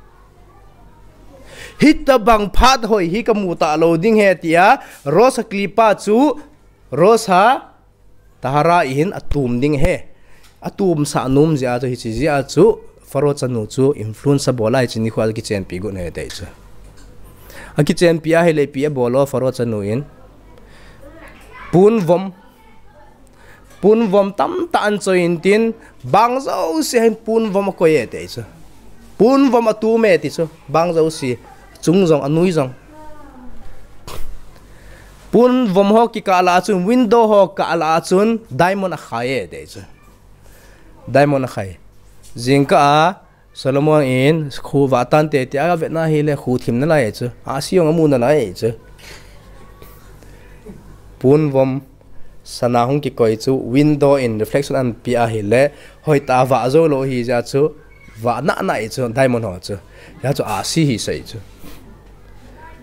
Hitobang phat hoi hi kamu talou ding ahi tia, Rosh Haklipa chu, Rosh ha, Tahara in atum ding ahi. Atum sah nom jeh a chu hiche jeh a chu Pharaoh chanu chu influence abol a hiche nikho a kichenpi got ahi ti chu. Akichenpi ahile ipi abol o Pharaoh chanu in. Pon vom. Pon vom tamtah anchoi in tin bang jouse hin pon vom akoi e ti chu. Pon vom atum e ti chu. Bang jouse. Chung jong, anoi jong. Pon vom ho kikah lah a chun, window ho kah lah a chun, diamond akhai e ti chu. Diamond akhai. Jingkah a, Solomon in, khu vah tante tia avetna ahile, khu thim nalai e chu. Ahsi jong amu nalai e chu. Pon vom. Sana hung kikoi chu window in reflection anapeh ahile, hoitah a vah jou lou ahi jeh a chu, vah nana e chu, diamond ho chu. Hia chu ahsi hi sei chu.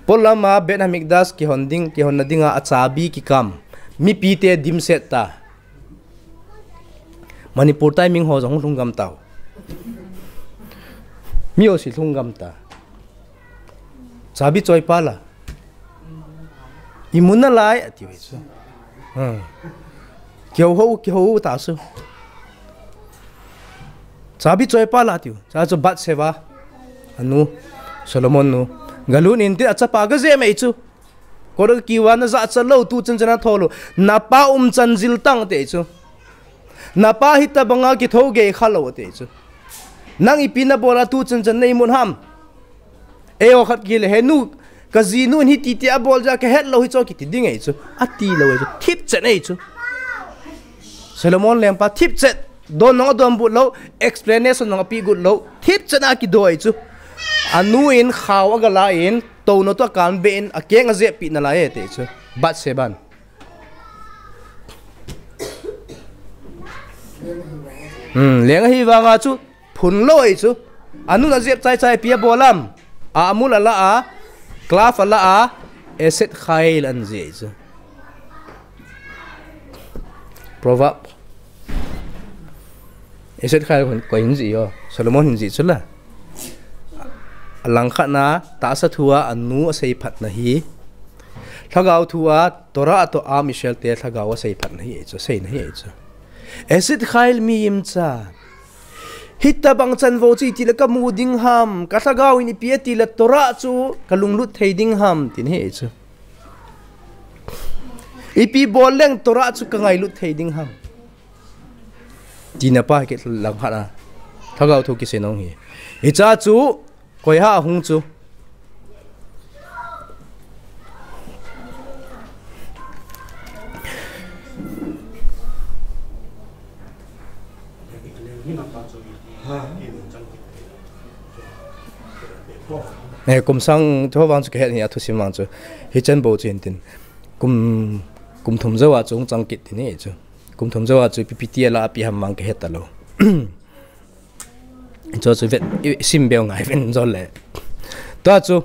Polam a Bet Hamikdash kihon ding, kihonna dinga achabi kikam. Mipite dimset ta. Manipur timing ho jong hung lhung gam tau. Mi ho si lhung gam ta. Chabi choi pa la. Imu nalai, ati ve chu. Hmm. Kihou hou, kihou ta su. Chabi choi pa la tiu. Cha chu Bathsheba. Anu. Solomon nu. Galut in tin achapa gajep mai chu. Koi kiva najah chalou tu chan chan a thou lou. Napa umchan jil tang ti chu. Napa hitobanga kitho gei khalou ti chu. Nang ipi nabol a tu chan chan nei mun ham. Eiho khat kile he nu, kajinu in hiti ti abol jeh a kahet lou hi chu kiti ding ei chu. Ati lou ei chu. Thip chet ei chu. Solomon lengpa thip chet. Don jong adonbut lou, explanation jong apeh got lou. Thip chet a kido ei chu. Anu in khao agala in, touna toh akan beh in, akeng ajep peh nalai e ti chu. Bathsheba. Hmm, leng ahi vanga chu phun lou ahi chu. Anun ajep chaichai ipi abol am. Amul ala a, cloth ala a, Esed Chayil anajih chu. Proverb. Esed Chayil koi hin jih o. Solomon hin jih chu la. Alangkhat na, tahsa thu a anu asei phatna hi. Lhagao thu a, Torah toh Am Israel te lhagao asei phatna hi chu, seina hi chu. Esed Chayil mi imcha. Hitabang chanvo chu itile kamu ding ham, kalhagao in ipi atile Torah chu kalunglut thei ding ham, tin hi chu. Ipi bol leng Torah chu kangailut thei ding ham. Tina pa hi kilangkhat a. Lhagao thu kisei nong hi. Hicha chu, koi ham hung chu. Eh, kum sang chu vang chu kahet hi athusim vang chu. Hichan bou chu hin tin. Kum, kum thum jou a chu hung chang kit tin hi chu. Kum thum jou a chu ipi ipi ti ala api ham vang kahet talou. Chu chu vet, i sim beu ngai ven jol le. Tua chu,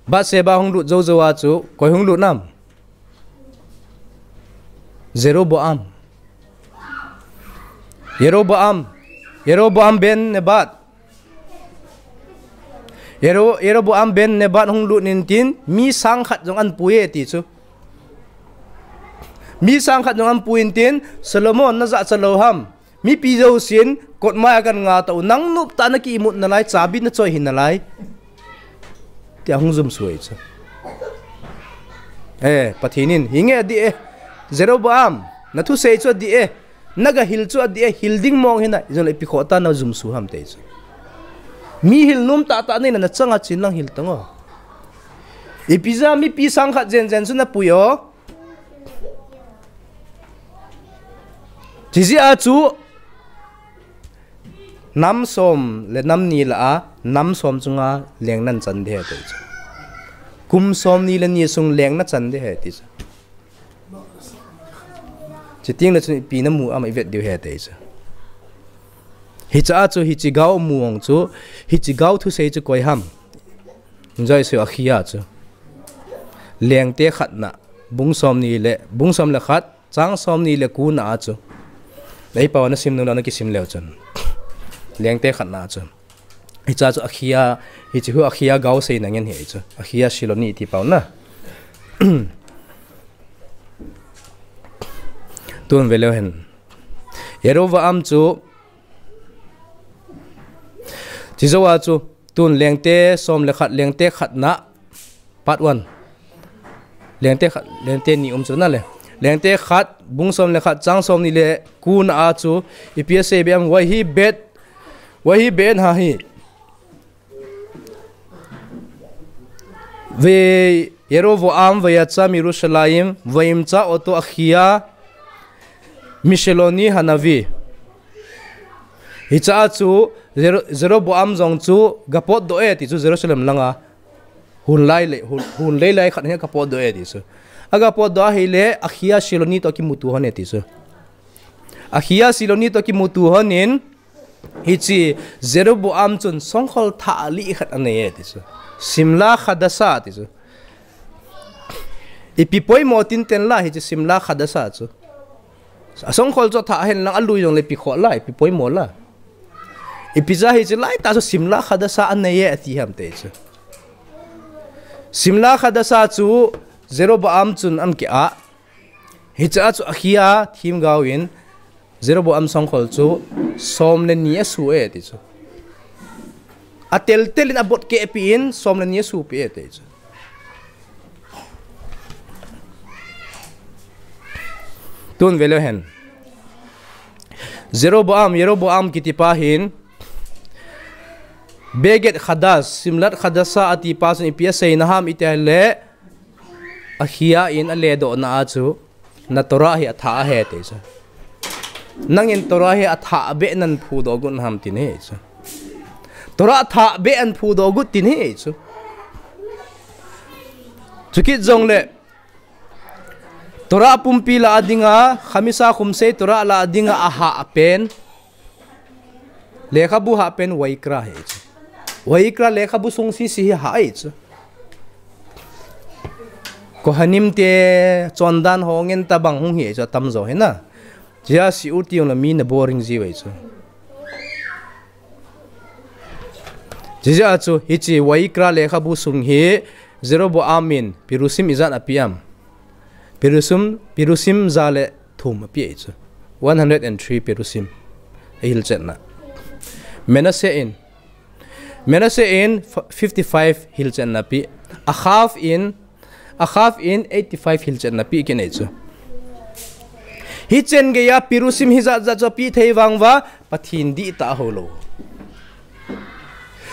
Bathsheba hung lut jou jou a chu, koi hung lut nam? Jeroboam. Jeroboam. Jeroboam ben Nebat. Jero-, Jeroboam ben Nebat hung lut in tin, mi sang khat jong anpui e ti chu. Mi sang khat jong anpui in tin, Solomon najahcha lou ham. Mipi jousen, kot mai a kan nga tau, nang nop tah a naki imut nalai, chabi nachoi hi nalai. Tia hung jumsu ahi chu. Eh, Pathen in, hinge adih e. Jeroboam, nathusei chu adih e. Nagahil chu adih e, hil ding mong hinai, ijong le ipi khoh tah a najumsu ham ti chu. Mi hil nom tah tah nei na, nachang a chen lang hil tang o. Ipi jeh a mipi sang khat jen jen chu napui o. Chijeh a chu nam som le nam ni lah a, nam som chunga leng nan chan ding ahi ti chu. Kum som ni le ni sung leng na chan ding ahi ti chu. Chuteng le chun ipi namu am ivet diu ahi ti chu. Hiche a chu hiche gao mu ong chu, hiche gao thusei chu koi ham. Joshua Akhia chu. Lengte khatna, bung som ni le, bung som le khat, chang som ni le ko na a chu. Lei pau na sim nung le na kisim leu chun. Lengte khatna chu. Hiche a chu Akhia, hiche hu Akhia gao seina ngen hi chu. Akhia Shiloni ti pau na. Tun ve leu hen. Jeroboam chu. Chijou a chu. Tun lengte som le khat, lengte khatna. Part one. Lengte khat, lengte ni um chu na le. Lengte khat, bung som le khat, chang som ni le ko na a chu. Ipi asei be am, ויהי בעת, ויהי בעת ההיא. וירבעם ויצא מירושלים, וימצא אותו אחיה משלוני הנביא. Hiche a chu Jero-, Jeroboam jong chu gapotdoh e ti chu Jerusalem langa. Hun lai le, hun, hun lei lai khat hi gapotdoh e ti chu. Agapotdoh ahile, Akhia Shiloni toh kimuto hon e ti chu. Akhia Shiloni toh kimuto hon in, hiche Jeroboam chun songkhol thah li khat anei e ti chu. Simla Khadasha ti chu. Ipi poimo tin ten la hiche Simla Khadasha chu. Asongkhol chu athah hen lang alui jong le ipi khoh la, ipi poimo la. Ipi jeh a hiche lai tah chu Simla Khadasha anei e ati ham ti chu. Simla Khadasha chu Jeroboam chun ana ki a. Hiche a chu Akhia themgao in Jeroboam songkhol chu som le ni asu e ti chu. Atel tel in abot keh pi in som le ni asu pi e ti chu. Tun ve leu hen. Jeroboam, Jeroboam kiti pa hin Beged Khadash, Simlat Khadasha ati pa chun ipi asei na ham iti le Akhia in aledoh na a chu, na Torah hi athah ahi ti chu. Nangin Torah hi athah beh nan phudoh got ham tin hi chu. Torah athah beh an phudoh got tin hi chu. Chukit jong le, Torah pumpi lah a dinga, Chamisa Chumsei Torah lah a dinga ahah pen. Lekhabu hah pen Vayikra hi chu. Vayikra lekhabu sung sisi hi hah hi chu. Kohanim te chondan ho ngen tabang hung hi chu atam jo hi na. Chia si u ti jong la mi na boring ji vei chu. Chia chu hichi Vayikra lekhabu sung hi Jeroboam in Pirusim ijat api am. Pirusim, Pirusim ja le thum api ahi chu. One hundred and three Pirusim. Ahilchetna. Manasseh in. Manasseh in fifty-five hilchetna api. Achav in, Achav in eighty-five hilchetna api kit ahi chu. Hichen geiya Pirusim hijat jat chu api thei vang uva, Pathen dihtah aho lou.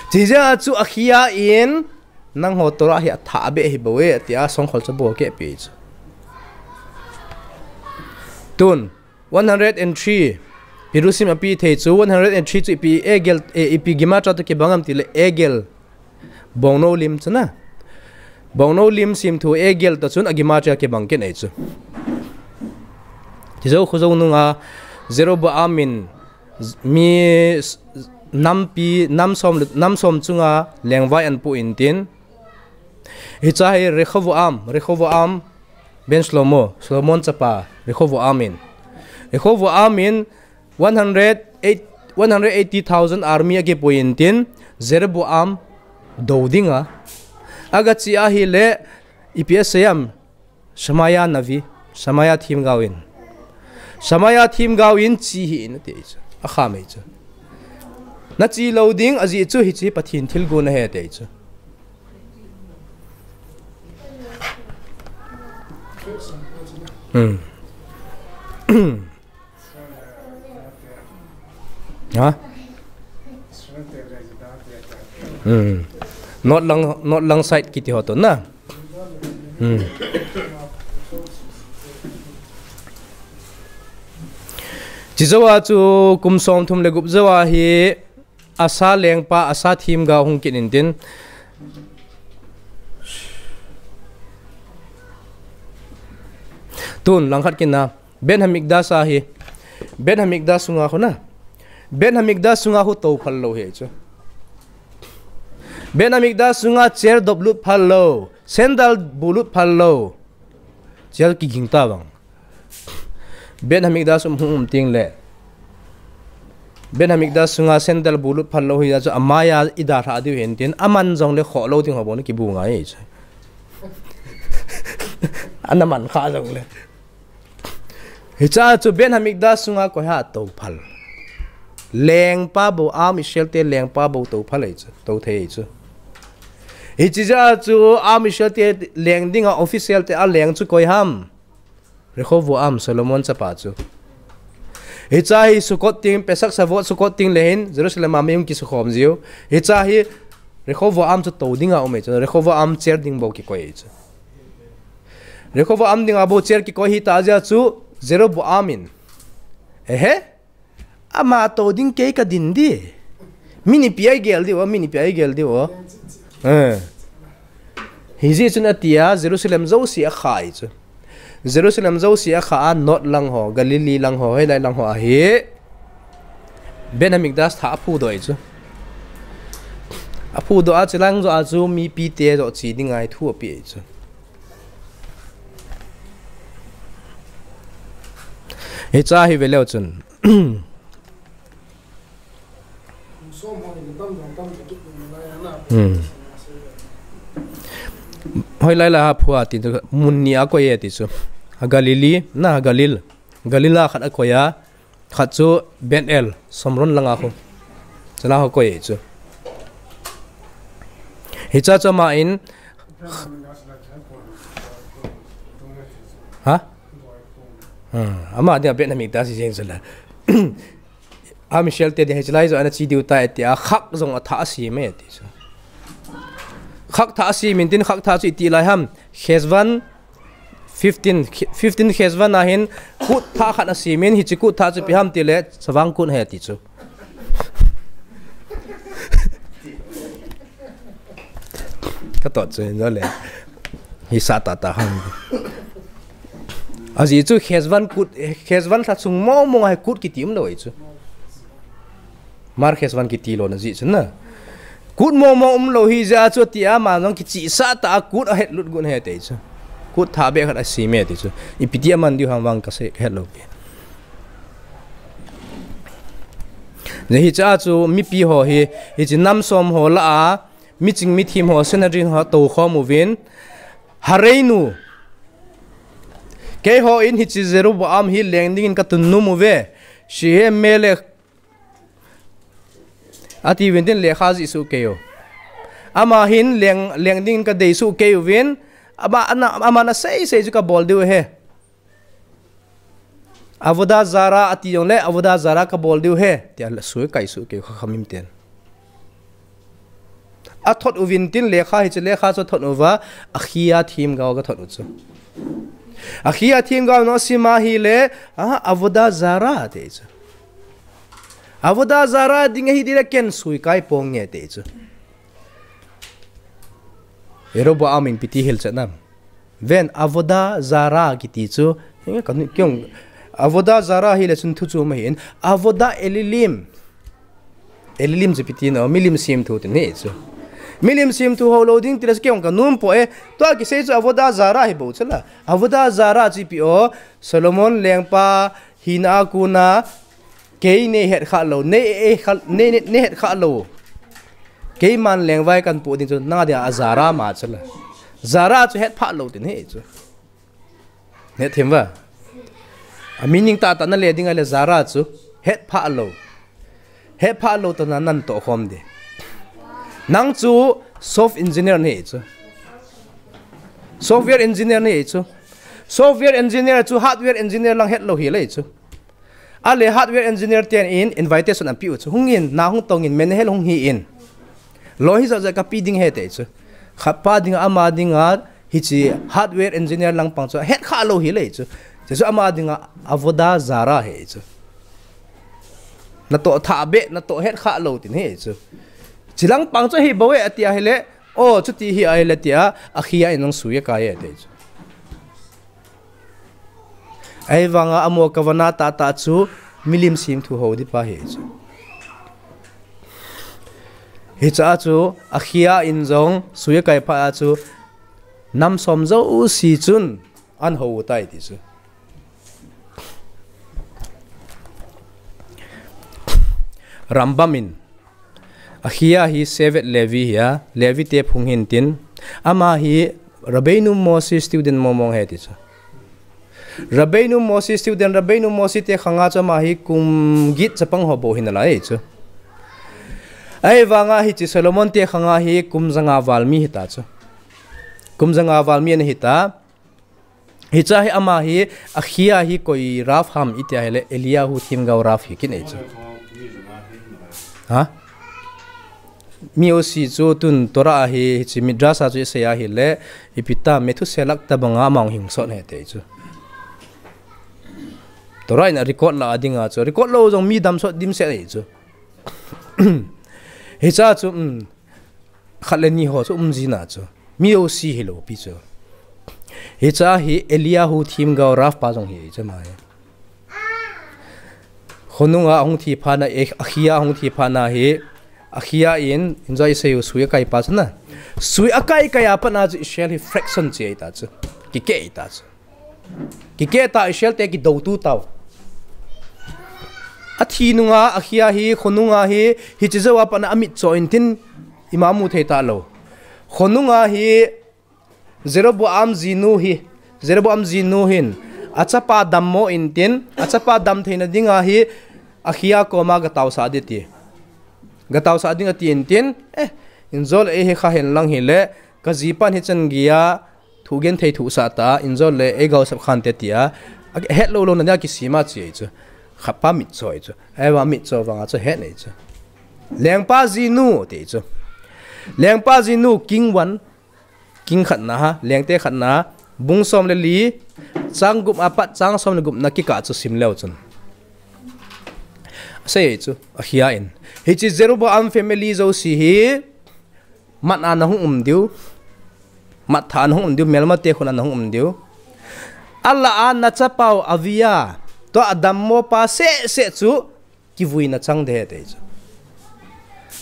Chia chu akhia in, nangho Torah hi athah beh hi bou e, tia songkhol chu abol keh pi chu. Tun, one hundred and three, Pirusim api thei chu, one hundred and three chu ipi egel, eh, ipi gematria toh kibang am tile egel, bongnou lim chu na. Bongnou lim simthu egel toh chun agematria kibang kit ahi chu. Tijou khujou nunga, Jeroboam in mi nampi, nam som, nam som chunga lengvai ahin pu intin. Hicha hi Rehoboam, Rehoboam ben Shlomo, Solomon chapa, Rehoboam in. Rehoboam in one hundred eight, one hundred eighty thousand army akipui intin, Jeroboam dou dinga. Agache ahile, ipi asei am, Shemaiah Navi, Shemaiah themgao in. Shemaiah themgao in che hih in ati chu. Akham ahi chu. Nache lou ding ajeh chu hiche Pathen thilgon ahi ati chu. Hmm. Ha? Hmm. North lang, North lang side kiti ho toh na. Hmm. Chijou a chu kum som thum le gup jou a hi Asa lengpa, Asa themgao hung kit intin. Tun langkhat kit na. Beit Hamikdash ahi. Beit Hamikdash sunga khu na. Beit Hamikdash sunga khu tou phal lou hi chu. Beit Hamikdash sunga chair dop lut phal lou. Sandal bu lut phal lou. Chair kiging ta vang. Beit Hamikdash um hung um teng le. Beit Hamikdash sunga sandal bu lut phal lou hi a chu amaiya idalhah diu hintin aman jongle khoh lou ding ho bou na kibu ngai chu. Ana man kha jongle. Hicha chu Beit Hamikdash sunga koi ham tou phal. Lengpa bou, Am Israel te lengpa bou tou phal ahi chu, tou thei ahi chu. Hiche jeh a chu Am Israel te leng dinga official te a leng chu koi ham. Rehoboam, Solomon chapa chu. Hicha hi Sukkot teng, Pesach Shavuot Sukkot teng le hin Jerusalem a mi hung kisukhom jiu. Hicha hi Rehoboam chu tou dinga um ahi chu. Rehoboam chair ding bou kikoi ahi chu. Rehoboam dinga bou chair kikoi hita jeh a chu Jeroboam in. Ehe? Ama tou ding kei kadin di. Min ipi a igel diu, min ipi a igel diu. Eh. Hijeh chun atia Jerusalem jouse akha ahi chu. Jerusalem jouse akha a North lang ho, Galilee lang ho, hoilai lang ho ahi. Beit Hamikdash thah aphudoh ahi chu. Aphudoh a chulang joh a chu mipi te joh che ding ahi thu ape ahi chu. Hicha hi veleu chun. Hmm. Hoilai la aphu a ti chu mun ni akoi e ti chu. A Galilee, na Galil. Galil a khat akoi a. Khat chu Bethel, Shomron langa khu. Chula khu koi chu. Hicha chu ama in. Ha? Hmm. Ama dia Beit Hamikdash jeng chula. Am Israel te dia hichelai joh ana che diu tai tia khak jong athah asem e ti chu. Khak thah asem intin khak thah chu iti lai ham. Cheshvan fifteen, fifteen Cheshvan a hin kut thah khat asemin, hiche kut thah chu ipi ham tile, chavang kut ahi ti chu. Kato chu hin jole. Hi sa ta ta ham. Ajeh chu Heshvan kut, Heshvan lha chung mong mong a hi kut kiti umlou ahi chu. Mar Heshvan kiti lou na jeh chu na. Kut mong mong umlou hi jeh a chu tia ama jong kichihsah tah a kut ahet lut got ahi ti chu. Kut thah beh khat asem e ti chu. Ipi ti aman diu ham vang kasei kahet lou pi. Jeh hiche a chu mipi ho hi, hiche nam som ho lah a, miching mithem ho, Sanhedrin ho toukhom uvin, Hareinu, keihon hiche Jeroboam hi leng dingin katun nom uve, Shehem Melech, ati uvin tin lekha jih soh kei u. Ama hin leng, leng dingin kadei soh kei uvin, ama, ana, aman asei sei chu kabol diu ahi. Avodah Zarah ati jongle, Avodah Zarah kabol diu ahi, tia sui kai soh kei u Chachamim ten. Athot uvin tin lekha hiche lekha chu athot uva, Achia themgao a gathot u chu. Achia themgao in asim ahile, a, Avodah Zarah ati chu. Avodah Zarah ding ahi tile ken sui kai ponge ati chu. Jeroboam in ipi ti hilchet nam. Ven, Avodah Zarah kiti chu, eh, kanu, kei jong, Avodah Zarah hile chun thu chu um ahin, Avodah Elilim. Elilim chu ipi ti na, milim semthu tin ahi chu. Milim semthu ho lou ding tile chu kei jong kanom poi, tua kisei chu Avodah Zarah hi bou chu la. Avodah Zarah chu ipi o, Solomon lengpa hina a kona, kei nei het khah lou, nei, eh, khah, nei, nei, nei het khah lou. Keiman lengvai kahin poh ding chu, nanga dinga Zarah ma chu la. Zarah chu hetphah lou tin ahi chu. Hethem uva. A meaning tahtah nale ding ahile Zarah chu hetphah lou. Hetphah lou toh na natoh khom ding. Nang chu soft engineer nahi chu. Software engineer nahi chu. Software engineer chu hardware engineer lang het lou hile chu. Ahile hardware engineer ten in invitation ahin pe u chu. Hungin, na hung tongin, menahel hung hi in. Loi hi jat jat kape ding ahi ati chu. Khatpa dinga, ama dinga, hiche hardware engineer lang pang chu, hetkhah lou hile chu. Chuche chu ama dinga, Avodah Zarah ahi chu. Natoh thah beh, natoh hetkhah lou tin ahi chu. Chulang pang chu ahi bou e ati ahile, o, chuti hi ahile tia, Achia in jong sui akai e ati chu. Ahivanga amaho kavana tahtah chu milim semthu ho ding pa ahi chu. Hiche a chu Achia in jong sui akai phat a chu nam som jouse chun ahin hou tai ti chu. Rambam in Achia hi Shevet Levi ahi a, Levi te phung ahin tin, ama hi Rabbeinu Moshe student mong mong ahi ti chu. Rabbeinu Moshe student, Rabbeinu Moshe te khanga chu ama hi kum get chapang ho bou ahi nalai chu. Ahivanga hiche Solomon te khanga hi kum janga val mi ahi ta chu. Kum janga val mi ana hi ta. Hiche a hi ama hi, Achia hi koi Rav ham iti ahile, Eliyahu themgao Rav hi kin ahi chu. Ha? Mi jouse chu tun Torah a hi, hiche Midrash a chu isei ahile, ipi ta Methuselah tabanga ama hung hinsot ahi ti chu. Torah in a record la a dinga chu, record lou jong mi damsot dimset ahi chu. Hiche a chu, um, khat le ni ho chu um jin a chu. Mi jouse hilou pi chu. Hiche a hi Eliyahu themgao Rav pa jong ahi chu ama hi. Khonunga ahung thi phat na e, Achia ahung thi phat na hi, Achia in, injo isei u sui akai pa chu na. Sui akai kai a pat na chu Israel hi fraction che ahi ta chu. Kikeh ahi ta chu. Kikeh ta Israel te kidou tu tau. Athi nunga, Achia hi, khonunga hi, hiche jou a pat na amitcho in tin, ima mu thei talou. Khonunga hi, Jeroboam jinu hi, Jeroboam jinu hin, achapa dammo in tin, achapa dam theina dinga hi, Achia koma gataosah ding ati. Gataosah ding ati in tin, eh, injo le ei hi kha hen lang hile, kajipan hichan geiya, thugenthei thuhsah ta, injo le ei gaosap khante tia, ahet lou lou na dia kisima chi ahi chu. Khatpa mitcho ahi chu. Ahivang mitcho vanga chu het ahi chu. Lengpa jinu ti chu. Lengpa jinu King one, King khatna ha, Lengte khatna, bung som le li, chang gup a pat chang som le gupna kikah chu sim leu chun. Asei chu, Achia in. Hiche Jeroboam family jouse hi, mat a nahung um diu, mat thah a nahung um diu, melmate khut a nahung um diu. Ala a nachapau Avia, tua adammo pa seh seh chu kivuina chang ding ahi ti chu.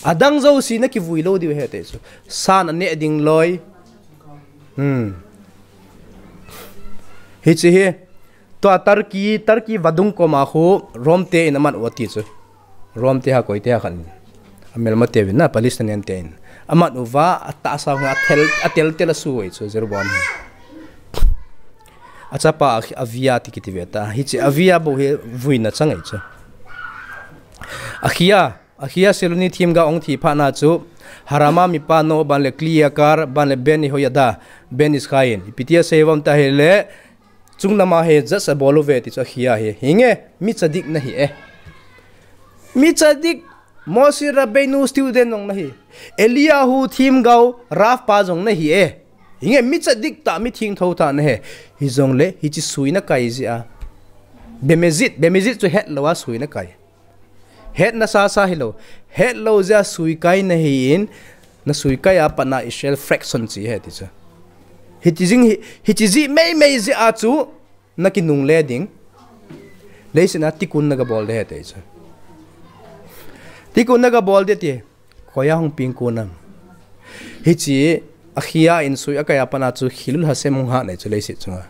Adang jouse na kivui lou diu ahi ti chu. San aneh ding loi. Hmm. Hiche hi. Tua Turkey, Turkey vadung koma khu Rome te in aman u ati chu. Rome te ha koi te ha khan. Amelma te vin na Palestinian te in. Aman uva atahsa nga atel, atel tel asu u ahi chu Jeroboam hi. Achapa Avia ti kiti ve ta. Hiche Avia bou hi vuina chang ahi chu. Akhia, Akhia Siloni themgao hung thi phat na chu. Harama mipa no ban le Kliakar, ban le Ben Jehoiada, Ben Iskhain. Ipi ti asei uvem tia ahile, chunglama hi judge abol uve ti chu Akhia hi. Hinge, michadik nahi e. Michadik, Moshe Rabbeinu student jong nahi. Eliyahu themgao Rav pa jong nahi e. Hinge michadik tah, mithengtho tah nahi. Hijongle, hiche sui nakai jeh a. Bemezid, Bemezid chu hetlou a sui nakai. Hetna sasa hilou. Hetlou jeh a sui kai nahi in, na sui kai a pat na Israel fraction che ahi ti chu. Hiche jing hi, hiche jeh meimei jeh a chu, na kinungle ding. Leiset a tikkun na gabol ding ahi ti chu. Tikkun na gabol ding ti. Koi a hung pengkun am. Hiche Akhia in sui akai a pat na chu Chillul Hashem hung hat ahi chu leiset chunga.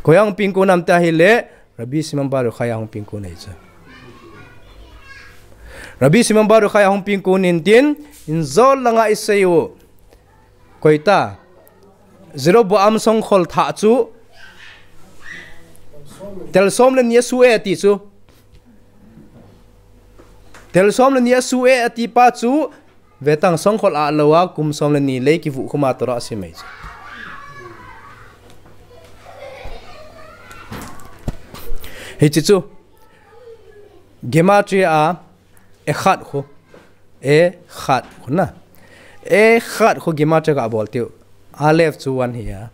Koi a hung pengkun am tia ahile Rabbi Shimon Bar Yochai a hung pengkun ahi chu. Rabbi Shimon Bar Yochai a hung pengkun in tin, in jol langa isei u. Koi ta, Jeroboam songkhol thah chu, tel som le ni asu e ati chu. Tel som le ni asu e ati pa chu, vetang songkhol a lou a kum som le ni lei kivuh khum a Torah asim ahi chu. Hiche chu, Gematria a, Echad khu. Echad khu na. Echad khu Gematria ga bol tiu. Aleph chu one hi a.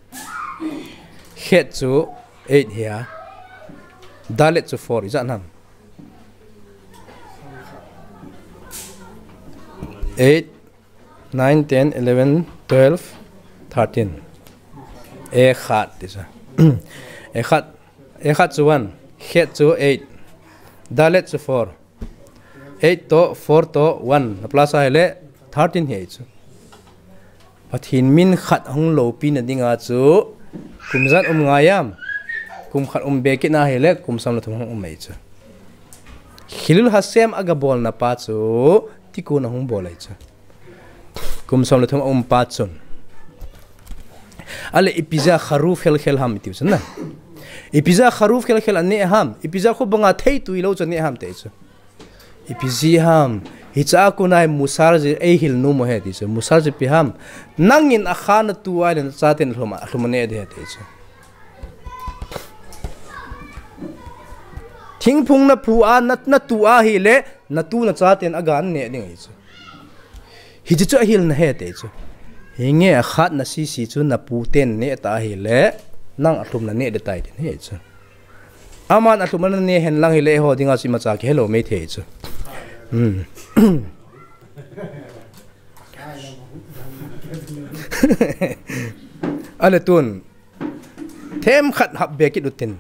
Chet chu eight hi a. Dalet chu four, ijat ham. Eight, nine, ten, eleven, twelve, thirteen. Echad ti sa. Echad, Echad chu one. Chet chu eight. Dalet chu four. Eight to four to one na plus ahile thirteen hi ahi chu. Pathen min khat hung loupina dinga chu kum ijat um ngai am? Kum khat um be kit na ahile kum som le thum hung um ahi chu. Chillul Hashem aga bolna pa chu tikkun ahung bol ahi chu. Kum som le thum a um pa chun. Ale ipi jeh a kharuf khel khel ham iti chu na. Ipi jeh a kharuf khel khel aneh ham? Ipi jeh a khu banga theitui lou chu aneh ham ti chu. Ipi jeh ham, hiche a kon a hi Musar jeh eihil nom u ahi ti chu. Musar jeh ipi ham, nangin akha natu ahile nachaten alhum, alhum aneh ding ahi ti chu. Thingphung naphu a, na, natu ahile, natu nachaten aga neh ding ahi chu. Hiche chu ahilna ahi ti chu. Hinge akhat nasisi chu naputen neh ta ahile, nang alhum naneh ding tai ti ahi chu. Aman alhum ana neh hen lang hile eiho dinga chu imacha kihelou mei thei chu. Hmm. Ale tun. Themkhat hap be kit utin.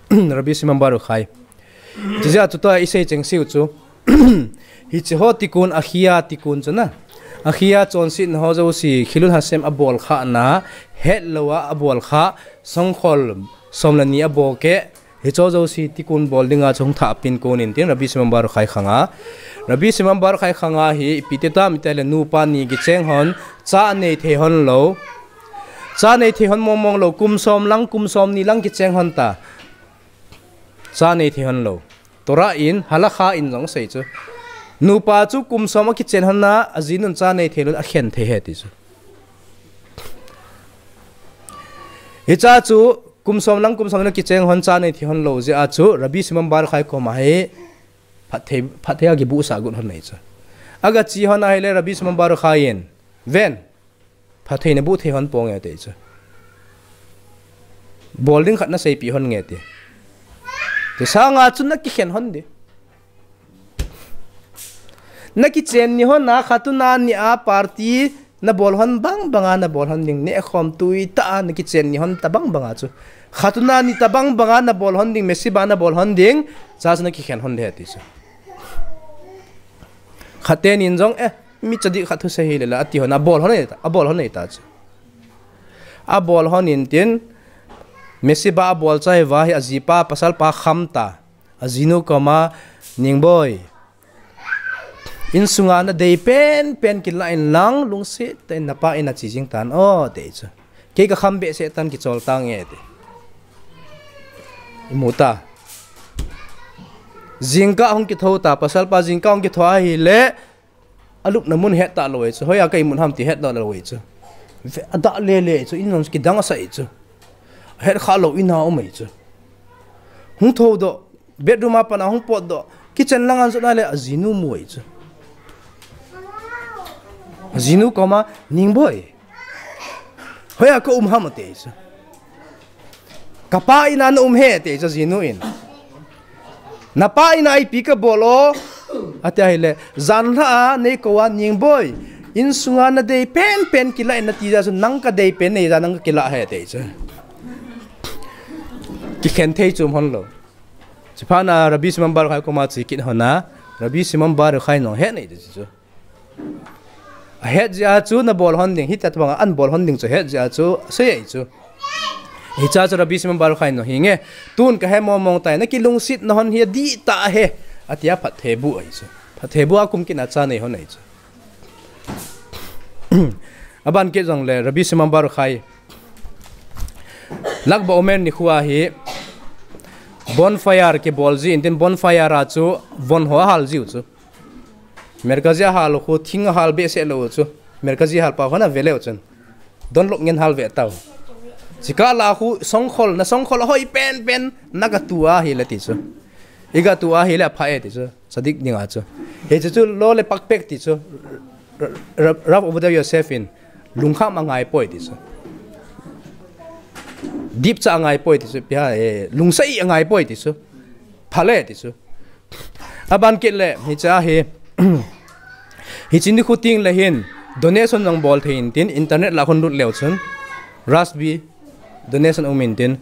Rabbi Shimon Bar Yochai. Chujeh a chu tua isei chengse u chu. Hiche ho tikkun, Achia tikkun chu na. Achia chonsetna ho jouse, Chillul Hashem abol khah na, hetlou a abol khah, songkhol, som le ni abol keh, hiche ho jouse tikkun bol dinga chu hung thah pen kon in tin, Rabbi Shimon Bar Yochai khanga. Rabbi Shimon Bar Yochai khanga hi, ipi ti tam iti le nupa ni kicheng hon, cha nei thei hon lou. Cha nei thei hon mong mong lou, kum som lang, kum som ni lang kicheng hon ta. Cha nei thei hon lou. Torah in, halakha in jong asei chu. Nupa chu kum som akichen hon a, ajinun cha nei thei lou, akhen thei ahi ti chu. Hiche a chu, kum som lang, kum som lang kicheng hon cha nei thei hon lou jeh a chu, Rabbi Shimon Bar Yochai koma hi, phatthei, phatthei a kibuhsah got hon ahi chu. Aga che hon ahile Rabbi Shimon Bar Yochai in, ven, phatthei nabuh thei hon ponge ti chu. Bol ding khat naseipeh hon nge ti. Ti sanga chu nakikhen hon ding. Nakichen ni hon a khat tun a ni a party Nabol hon bang banga nabol hon ding, neh khom tui ta a nakichen ni hon ta bang banga chu. Khatuna ni ta bang banga nabol hon ding, mesiba nabol hon ding, cha chu nakikhen hon de ti chu. Khatte nin jong, eh, mi chadik khat thu se hi le la, ati hon, abol hon ei ta, abol hon ei ta chu. Abol hon in tin, mesiba abol chai va hi ajipa, pasalpa kham ta. Ajinu koma, Ningboi. Insunga nadei pen pen kila in lang, lungset tah in napa in a chi jing tan o, te chu. Kei kakham behseh tan kichol tange te. Imu ta. Jingkah hung kitho ta, pasalpa jingkah hung kitho ahile, alupna mun het ta lou e chu. Hoiya ka imun ham ti het ta lou e chu. Ve-, adah lele e chu, in jong kidang asa e chu. Het kha lou in a um e chu. Hung thodoh, bedroom a pat a hung potdoh, kitchen langa jot na le ajinu mu e chu. Ajinu koma, Ningboi. Hoiya ka um ham ati chu. Kapa in a na um e ti chu ajinu in. Napa in a ipi kabol o. Ati ahile, janhi a, nei kou a Ningboi. Insunga nadei pen pen kila in nati ja chu nang kadei pen nei ja nang kakila e ti chu. Kikhen thei chu um hon lou. Chuphat na Rabbi Shimon Bar Yochai koma chi kit hon a, Rabbi Shimon Bar Yochai in jong ahet nei ti chu. Ahet jia chu nabol hon ding, hita banga nabol hon ding chu ahet jia chu, sei ei chu. Hicha chu Rabbi Shimon Bar Yochai in jong hinge, tun kahe mong mong tai, nakilungset na hon hi adih tah e, atia phatthei bu ei chu. Phatthei bu a kum kit na cha nei hon ei chu. Aban kit jong le, Rabbi Shimon Bar Yochai, Lag BaOmer nikho a hi, bonfire kibol ji in tin bonfire a chu, von ho ahal jiu chu. Merkazi ahal khu thing ahal behseh lou chu. Merkazi hal pa hon a ve leu chun. Don lok ngen hal ve tau. Chikah la khu songkhol, na songkhol ahoi pen pen, na katu ahile ti chu. Iga tu ahile apha e ti chu. Tzadik dinga chu. Hiche chu lo le pakpek ti chu. Ra-, Ra-, Rav Ovadia Yosef in lungkham angai poi ti chu. Dipcha angai poi ti chu. Pia, eh, lungsei angai poi ti chu. Phale ti chu. Aban kit le, hicha hi, hiche nikho teng le hin, donation jong bol thei in tin, internet la khun lut leu chun, Rashi, donation um in tin.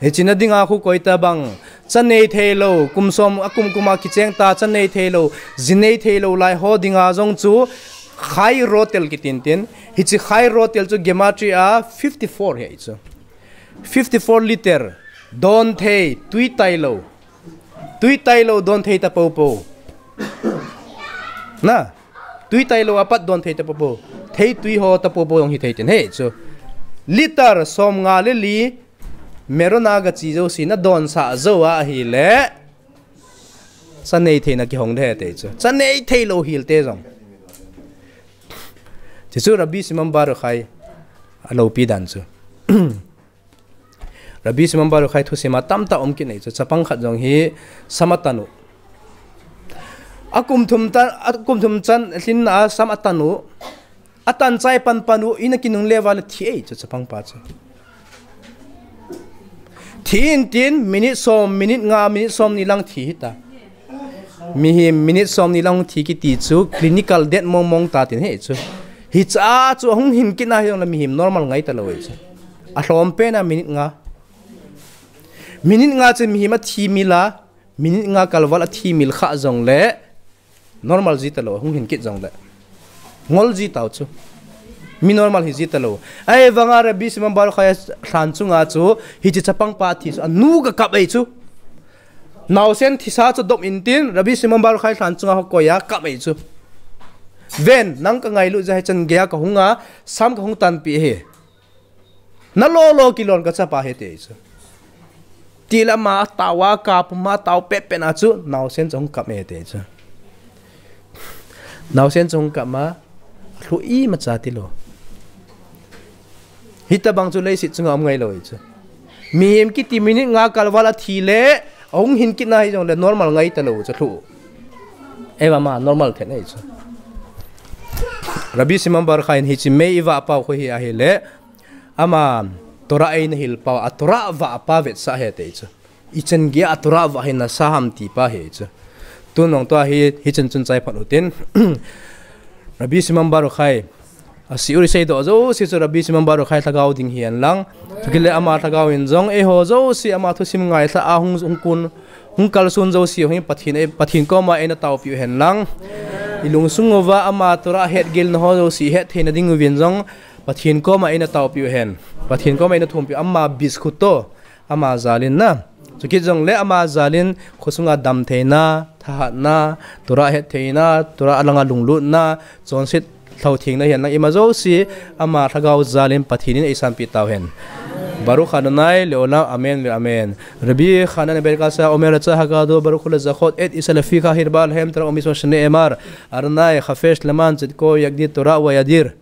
Hiche na dinga khu koi ta bang, cha nei thei lou, kum som, akum kum a kicheng ta, cha nei thei lou, ji nei thei lou lai ho dinga jong chu, Chai Rotel kiti in tin. Hiche Chai Rotel chu gematria fifty four hi chu. Fifty four liter, don thei, tui tai lou. Tui tai lou don thei ta popo. Na, tui tai lou apat don thei ta popo. Thei tui ho ta popo jong hi thei tin hi chu. Liter som nga le li, Meron a gache jouse na donsah jou ahile, cha nei theina kihong de ti chu. Cha nei thei lou hel te jong. Chu chu Rabbi Shimon Bar Yochai a loupi dan chu. Rabbi Shimon Bar Yochai thusim a tamtah um kit nei chu, chapang khat jong hi sam atan u. Akum thum tan, akum thum chan lhin a sam atan u. Atan chai pan pan u, in a kinungle uva le thi ei chu chapang pa chu. Thi in tin, minute som, minute nga, minute som ni lang thi hita. Mihem minute som ni lang thi kiti chu clinical death mong mong ta tin hi chu. Hicha chu ahung hin kit na hi jong le mihem normal ngai ta lou hi chu. Alhom pen a minute nga. Minute nga chu mihem athi mil a, minute nga kalval athi mil kha jong le normal ji ta lou, ahung hin kit jong le. Ngol ji tau chu. Mi normal hi ji ta lou. Ahivanga Rabbi Shimon Bar Yochai lhan chunga chu, hiche chapang pa thi chu, anu ga kap ei chu. Naosen thisa chu dop in tin, Rabbi Shimon Bar Yochai lhan chunga ho koi a kap ei chu. Ven, nang ka ngailut jeh a hichan gei a kahung a, sam kahung tanpeh hi. Na lo lo kilon ka chapa hi ti chu. Ti le ama tao a kap, ama tao pet pet na chu, naosen chu hung kap e ti chu. Naosen chu hung kap ma, lhu imacha ti lou. Hitabang chu leiset chunga um ngai lou hi chu. Mihem kiti minute nga kalval a thi le, ahung hin kit na hi jong le normal ngai ta lou chu lhu. Eva ma normal the nei chu. Rabbi Shimon Bar Yochai in hiche mei ivah pau khu hi ahile, ama Torah eina hil pau, a Torah vah pa vetsah hi ti chu. Ichan gei a Torah vah hi nasa ham ti pa hi chu. Tun nong tua hi, hichan chun chai phat u tin. Rabbi Shimon Bar Yochai, Asi uri sei do jo si chu Rabbi Shimon Bar Yochai lhagao ding hihen lang. Chukit le ama lhagao in jong eiho jo si ama thusim ngailha a hung hung kun hung kalsun jo si hung Pathen ei Pathen koma eina taopiu hen lang. I lungsung uva ama Torah het gilna ho jo si het theina ding uvin jong Pathen koma eina taopiu hen. Pathen koma eina thumpiu ama bis khu to ama jalin na. Chukit jong le ama jalin khosunga dam theina, thahatna, Torah het theina, Torah alanga lunglutna, chonset lhau thengna hihen lang ima jo si ama lhagao jalin Pathen in eisanpi tau hen. Baruch Adonai leolam, amen ve amen. Rabbi Hanan ben Kasa omer, Ratzah HaGadol Baruch Hu lezachot et Israel lefi kahirba lahem Torah umitzvot shene'emar, Adonai chafetz leman tzedko yagdil Torah uve'adir.